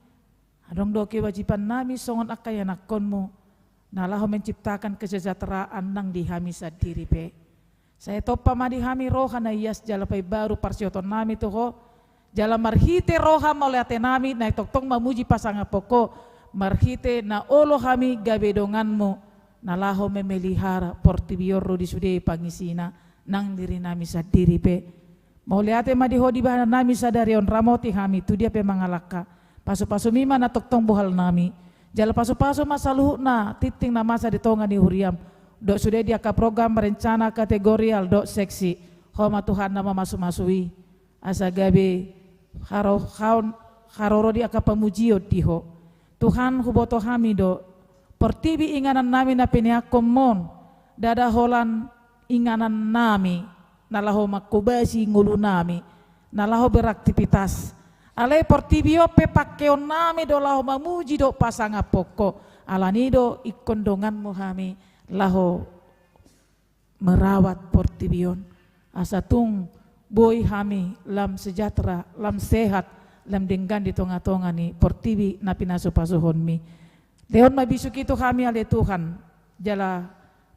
adong do kewajiban nami songon angka ianakkonMu, na laho menciptakan kesejahteraan nang di hami sandiri pe. Sai tompa ma di hami roha na ias jala paimbaru parsioton nami tu Ho, jala marhite roha mauliate nami na tongtong mamuji pasangaphon Ho, marhite na olo hami gabe donganMu, na laho memelihara portibi on ro di sude pangisina, nang diri nami sandiri pe. Mauliate ma di Ho di bahenon nami sadari on, ramoti hami tu dia pe mangalangka. Pasu-pasuMi ma na tongtong bohal nami. Jala pasu-pasu ma saluhutna tingting na masa di tonga ni huriaM. Dohot sude di angka program, rencana, kategorial dohot seksi. Ho ma Tuhan na mamasu-masu i. Asa gabe haro-, haon, haroro di angka pamujion di Ho. Tuhan, huboto hami do, portibi inganan nami na pinahankonMu on, ndada holan inganan nami na laho manghobasi ngolu nami na laho beraktivitas. Alai portibi on pe pangkeon nami do laho mamuji dohot pasangaphon Ho. Alani do ingkon donganMu hami laho merawat portibi on, asa tung boi hami lam sejahtera, lam sehat, lam denggan di tonga-tonga ni portibi na pinasupasuhonmi. Lehon ma bisuk i tu hami ale Tuhan, jala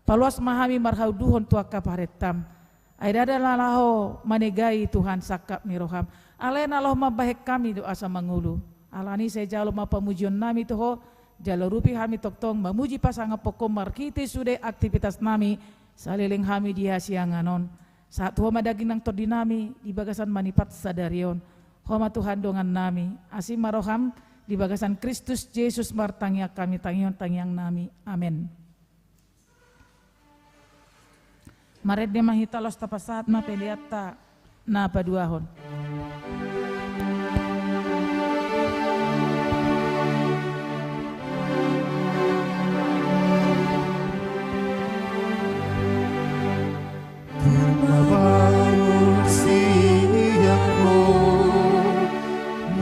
paloas ma hami marhaunduhon tu angka parentam. Ai ndada na laho manegai Tuhan sangkap ni roham. Alai na laho mambahen hami do asa mangolu. Alani i sai jalo ma pamujionnami tu Ho, jala urupi hami tongtong mamuji pasangaphon Ho marhite sude aktivitasnami saleleng hami di hasiangan on. Sahat tu Ho ma daging nang tondinami di bagasan manipat sadari on. Ho ma Tuhan dongannami, asi ma roham, di bagasan Kristus Jesus martangiang hami tangihon tangiangnami. Amen. Marende ma hita laos tapasahat ma peleanta na paduahon.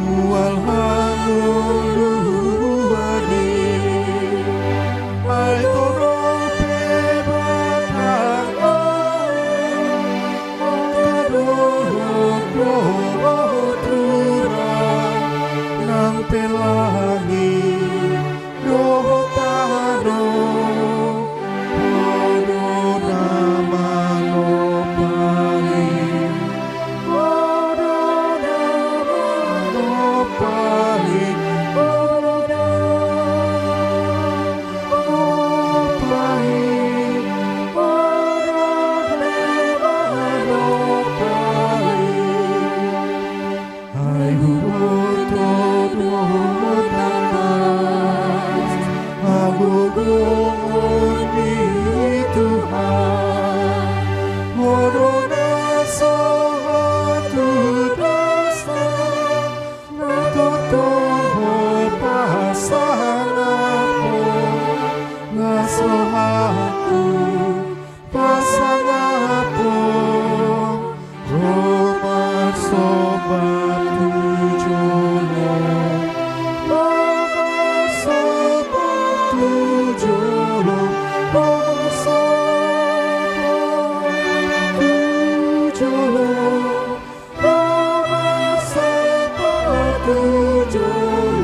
Mual hangoluan i, ai torop pe batang on, angka dolok dohot rura nang pe langit dohot tano, Ho do na manompari. Ai huboto do tangkas hagogoon ni Tuhan, Ho do na so hatudosan, na tongtong Ho pasangaphon, na so hatudosan pasangaphon, Ho marsomba tu jolo. Ho marsomba tu jolo. Ho marsomba tu jolo. Ho marsomba tu jolo.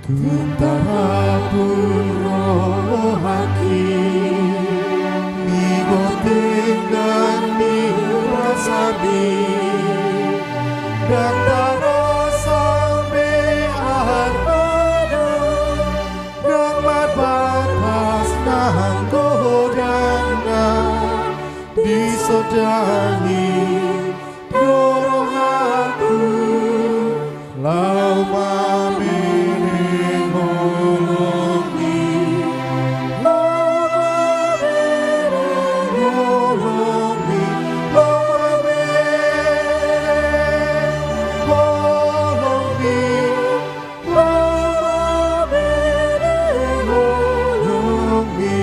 Tung tarapul rohangki, migot denggan ni rasami, ndang tarasam be armada, ndang marbatas nang godangna, disondangi do rohangku, laho mamereng holongmi, laho mamereng holongmi, laho mamereng holongmi.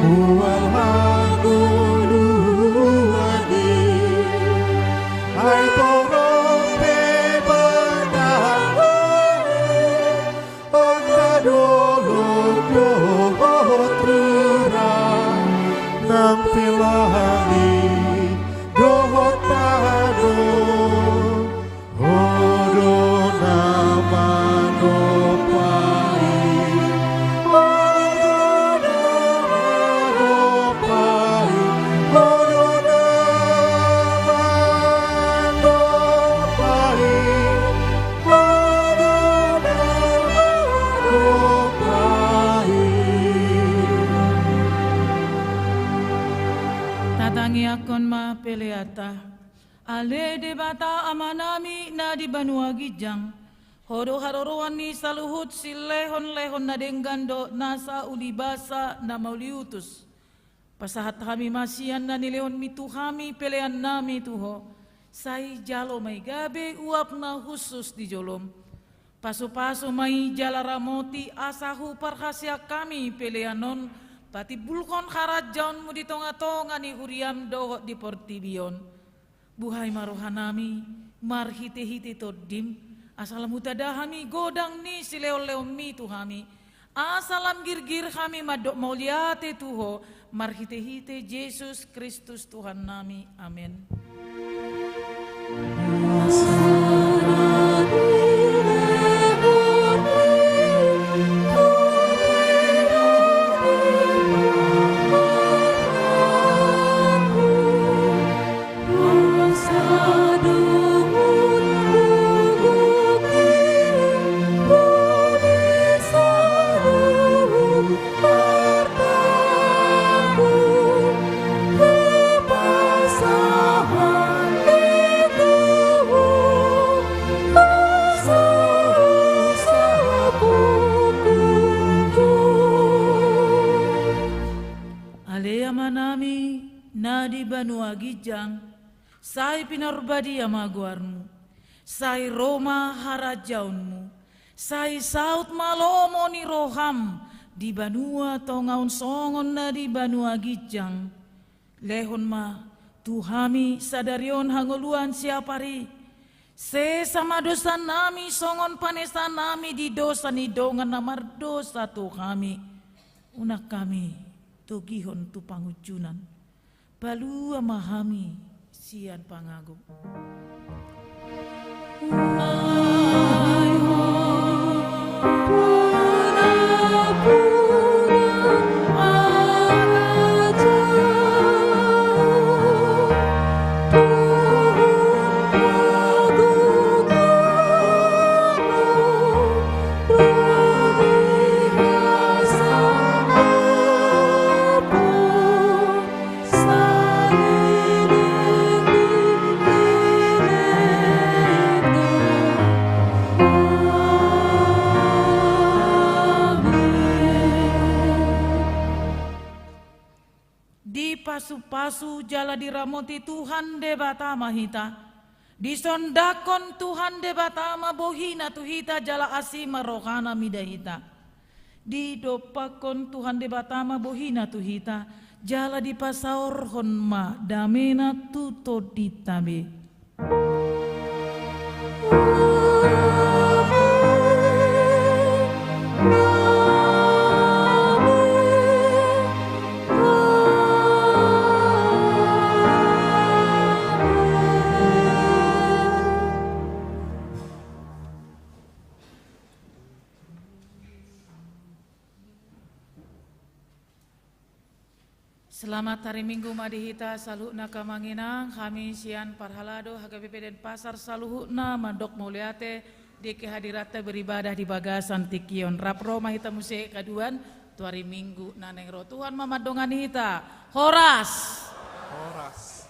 Hual hangoluan i, ai torop pe batahon, angka dolok dohot rura, nang pe langit dohot tano. Ho do na manompa i, ho do na manompa i, ho do na manompa i, ho do na manompa i. Tatangiangkon ma peleanta. Ale Debata Amanami na di banua ginjang, Ho do haroroan ni saluhut silehonlehon na denggan dohot nasa ulibasa na mauliutus. Pasahat hami ma sian na nilehonmi tu hami peleannami tu Ho, sai jalo ma i gabe uap na hushus di jolom. Pasupasu ma i jala ramoti asa huparhaseang hami pelean on patimbulhon harajaonmu di tongatonga ni huriam dohot di portibi on. Buhai ma rohanami marhitehite Tondim, asa lam hutanda hami godang ni silehonlehonmi tu hami, asa lam girgir hami mandok mauliate tu Ho marhitehite Jesus Kristus Tuhannami. Amen. Ale Amanami na di banua ginjang, sai pinarbadia ma goarmu. Sai ro ma harajaonmu. Sai saut ma lomo ni roham di banua tonga on songon na di banua ginjang. Lehon ma tu hami sadari on hangoluan siapari. Sesa ma dosanami songon panesanami di dosa ni dongan na mardosa tu hami. Unang hami togihon tu pangunjunan. Palua ma hami sian pangago. Dipasupasu jala diramoti Tuhan Debata ma hita. Disondangkon Tuhan Debata ma bohina tu hita jala asi ma rohana mida hita. Didompakkon Tuhan Debata ma bohina tu hita, jala dipasaorhon ma damena tu tondinta be. Selamat hari Minggu ma di hita saluhutna, Amang Inang. Hami sian parhalado H K B P Denpasar saluhutna mandok mauliate di kehadiranta beribadah di bagasan tingki on. Rap ro ma hita muse haduan tu hari Minggu na naeng ro. Tuhan ma mandongani hita. Horas. Horas.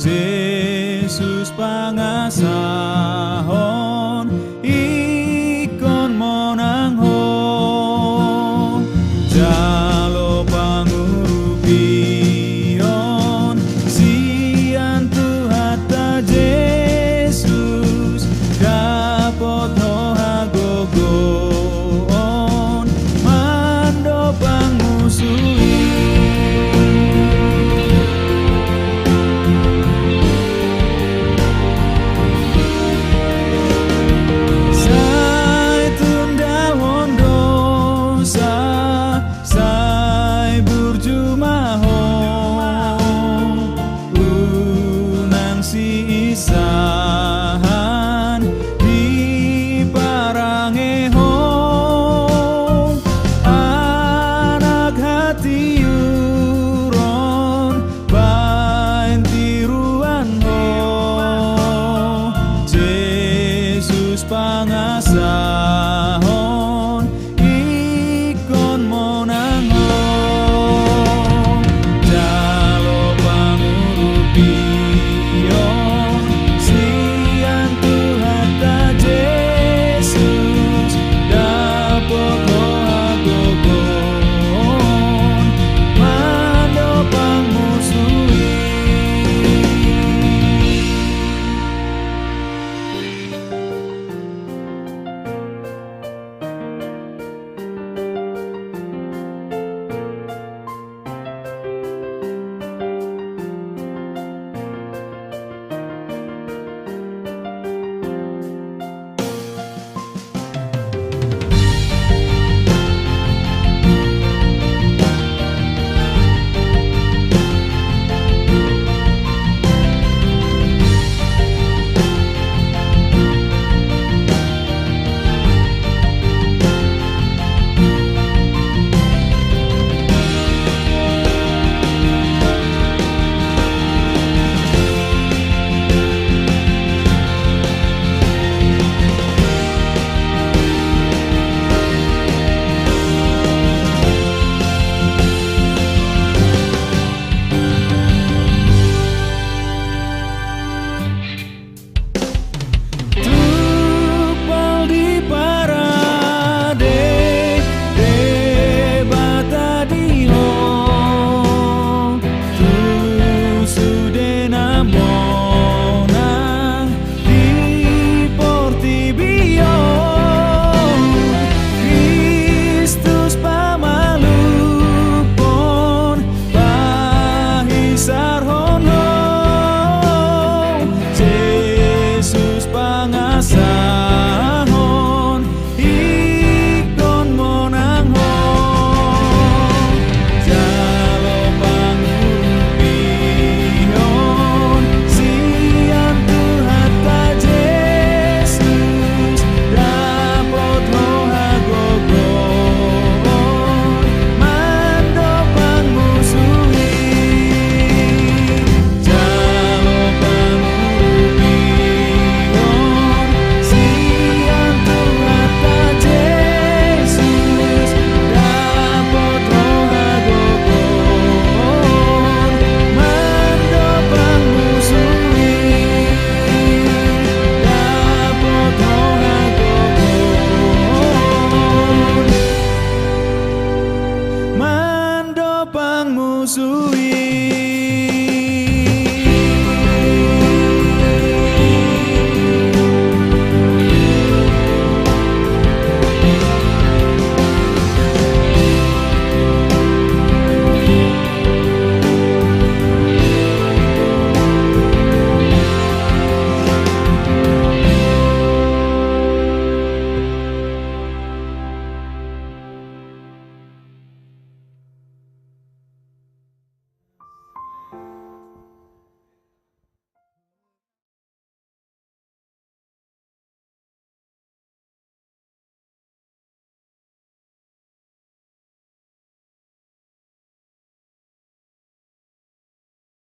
Jesus pangasahon ingkon monang ho, jalo pangurupion sian Tuhanta Jesus, dapot ho hagogoon mandopang musu i. Sai tundahon dosa, sai burju ma ho, unang si